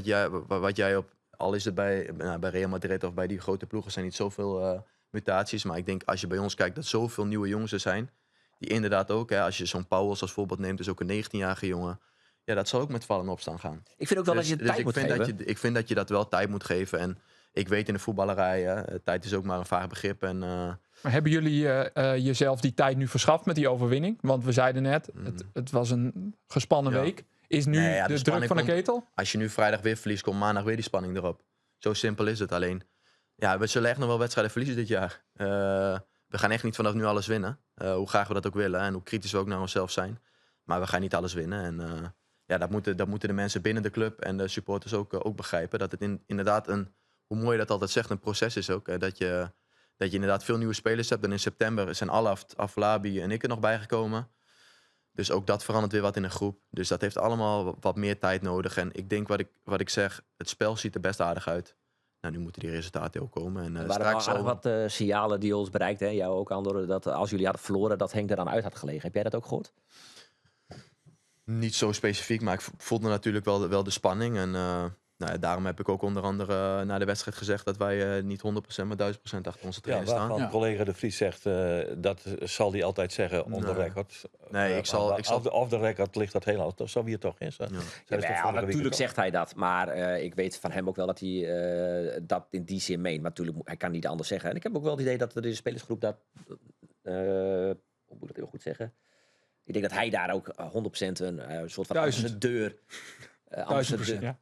wat jij op... Al is het bij Real Madrid of bij die grote ploegen zijn niet zoveel mutaties. Maar ik denk als je bij ons kijkt dat zoveel nieuwe jongens er zijn. Die inderdaad ook, hè, als je zo'n Pauwels als voorbeeld neemt, is ook een 19-jarige jongen. Ja, dat zal ook met vallen en opstaan gaan. Ik vind ook wel dat je tijd ik moet vind geven. Dat je, ik vind dat je dat wel tijd moet geven. En ik weet in de voetballerij, hè, tijd is ook maar een vaag begrip. En, Maar hebben jullie jezelf die tijd nu verschaft met die overwinning? Want we zeiden net, het was een gespannen week. Is nu Nee, ja, de de druk spanning van de komt ketel? Als je nu vrijdag weer verliest, komt maandag weer die spanning erop. Zo simpel is het. Alleen, ja, we zullen echt nog wel wedstrijden verliezen dit jaar. We gaan echt niet vanaf nu alles winnen. Hoe graag we dat ook willen en hoe kritisch we ook naar onszelf zijn. Maar we gaan niet alles winnen. En ja, dat moeten de mensen binnen de club en de supporters ook begrijpen. Dat het inderdaad een, hoe mooi je dat altijd zegt, een proces is ook. Hè, dat je inderdaad veel nieuwe spelers hebt. En in september zijn Alaf, Afolabi en ik er nog bijgekomen. Dus ook dat verandert weer wat in een groep. Dus dat heeft allemaal wat meer tijd nodig. En ik denk wat ik zeg, het spel ziet er best aardig uit. Nou, nu moeten die resultaten ook komen. En Er waren straks wel aardig al wat signalen die ons bereikt. Hè? Jou ook, Andor, dat als jullie hadden verloren, dat Henk eraan uit had gelegen. Heb jij dat ook gehoord? Niet zo specifiek, maar ik voelde natuurlijk wel de spanning. En daarom heb ik ook onder andere na de wedstrijd gezegd dat wij niet 100%, maar 1000% achter onze Ja, trainer staan. waarvan collega De Vries zegt, dat zal hij altijd zeggen on the Nee. record. Nee, ik zal, ik zal Off the record ligt dat helemaal. Dat zou hier toch in staan. Ja. Zij is toch Jawel, vorige week natuurlijk ook. zegt hij dat. Maar ik weet van hem ook wel dat hij dat in die zin meent. Maar natuurlijk, hij kan niet anders zeggen. En ik heb ook wel het idee dat er in de spelersgroep dat... hoe moet ik dat heel goed zeggen? Ik denk dat hij daar ook 100% een soort van 1000. ambassadeur... 1000%, ja.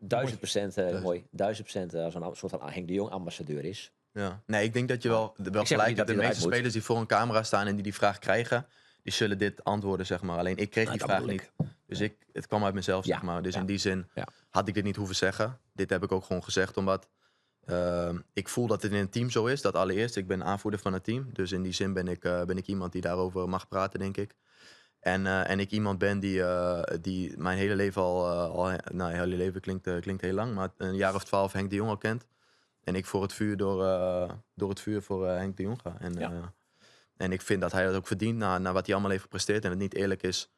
1000%, mooi. 1000%, als een soort van Henk de Jong ambassadeur is. Ja. Nee, ik denk dat je wel Ik zeg gelijk niet dat hebt. De hij eruit meeste moet. spelers die voor een camera staan en die vraag krijgen, die zullen dit antwoorden. Alleen ik kreeg Nou, die dat vraag bedoel ik. niet. Dus het kwam uit mezelf, Dus in die zin had ik dit niet hoeven zeggen. Dit heb ik ook gewoon gezegd, omdat ik voel dat het in een team zo is. Dat allereerst, ik ben aanvoerder van het team. Dus in die zin ben ik iemand die daarover mag praten, denk ik. En ik iemand ben die mijn hele leven al al, nou, hele leven klinkt heel lang, maar een jaar of 12 Henk de Jong al kent. En ik voor het vuur door het vuur voor Henk de Jong ga. En ik vind dat hij dat ook verdient na wat hij allemaal heeft gepresteerd. En het niet eerlijk is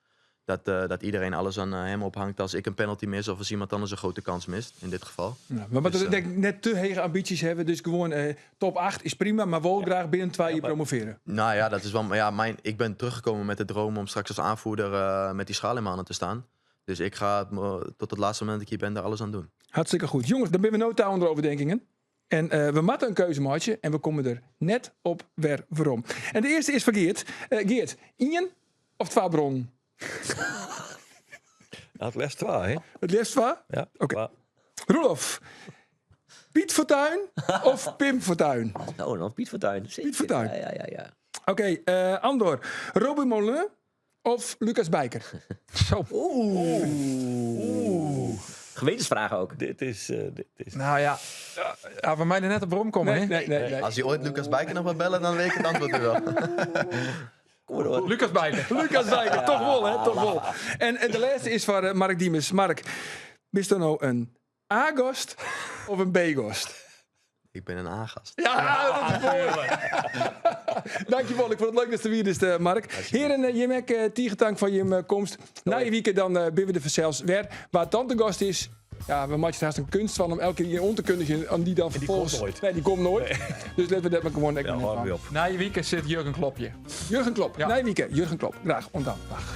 Dat, eh, dat iedereen alles aan eh, hem ophangt als ik een penalty mis of als iemand anders een grote kans mist, in dit geval. Ja, maar wat Dus, we denk ik net te hege ambities hebben. Dus gewoon eh, top 8 is prima, maar wel graag binnen twee jaar promoveren. Nou ja, dat is wel. Ja, mijn, ik ben teruggekomen met de droom om straks als aanvoerder eh, met die schaal in mijn handen te staan. Dus ik ga het me- tot het laatste moment dat ik hier ben daar alles aan doen. Hartstikke goed. Jongens, dan ben we nota onder overdenkingen. En eh, we matten een keuzemaatje en we komen er net op weer waarom. En de eerste is van Geert. Eh, Geert, Ian of twee bron? Nou, het les 2, hè? Het liefst waar? Ja. Oké. maar- Roelof, Piet Fortuyn of Pim Fortuyn? Oh, dan Piet Fortuyn. Zeker. Piet Fortuyn. Ja, ja, ja. ja. Oké, eh, Andor, Robin Moulin of Lucas Bijker? Zo. Gewetensvragen ook. Dit is, eh, dit is... Nou ja, ja, we mij er net op waarom komen, Nee, hè? nee, nee. nee. Als hij ooit Lucas Bijker nog wil bellen, dan weet ik het antwoord nu wel. Kom maar door. Lucas Bijker. Lucas Bijker, toch wel, hè? Toch wel. En, en de laatste is van eh, Mark Diemers. Mark, bist er nou een A-gast of een B-gast? Ik ben een A-gast. Ja, dat is mooi. Dankjewel, ik vond het leuk dat je hier is, eh, Mark. Heren, eh, Jim Ek, eh, tiegetank van je eh, komst. Na je weekend dan eh ben we de vanzelfs weer. Waar tante gast is, ja, we maken er haast een kunst van om elke keer hier on te kunnen en die dan die vervolgens... komt nooit. Nee, die komt nooit. Dus laten we dat maar gewoon... Ja, lekker hou weer op. Na je weekend zit Jurgen Klopje. Jurgen Klopp. Ja. Na je weekend, Jurgen Klopp. Graag, ontdaan. Dag.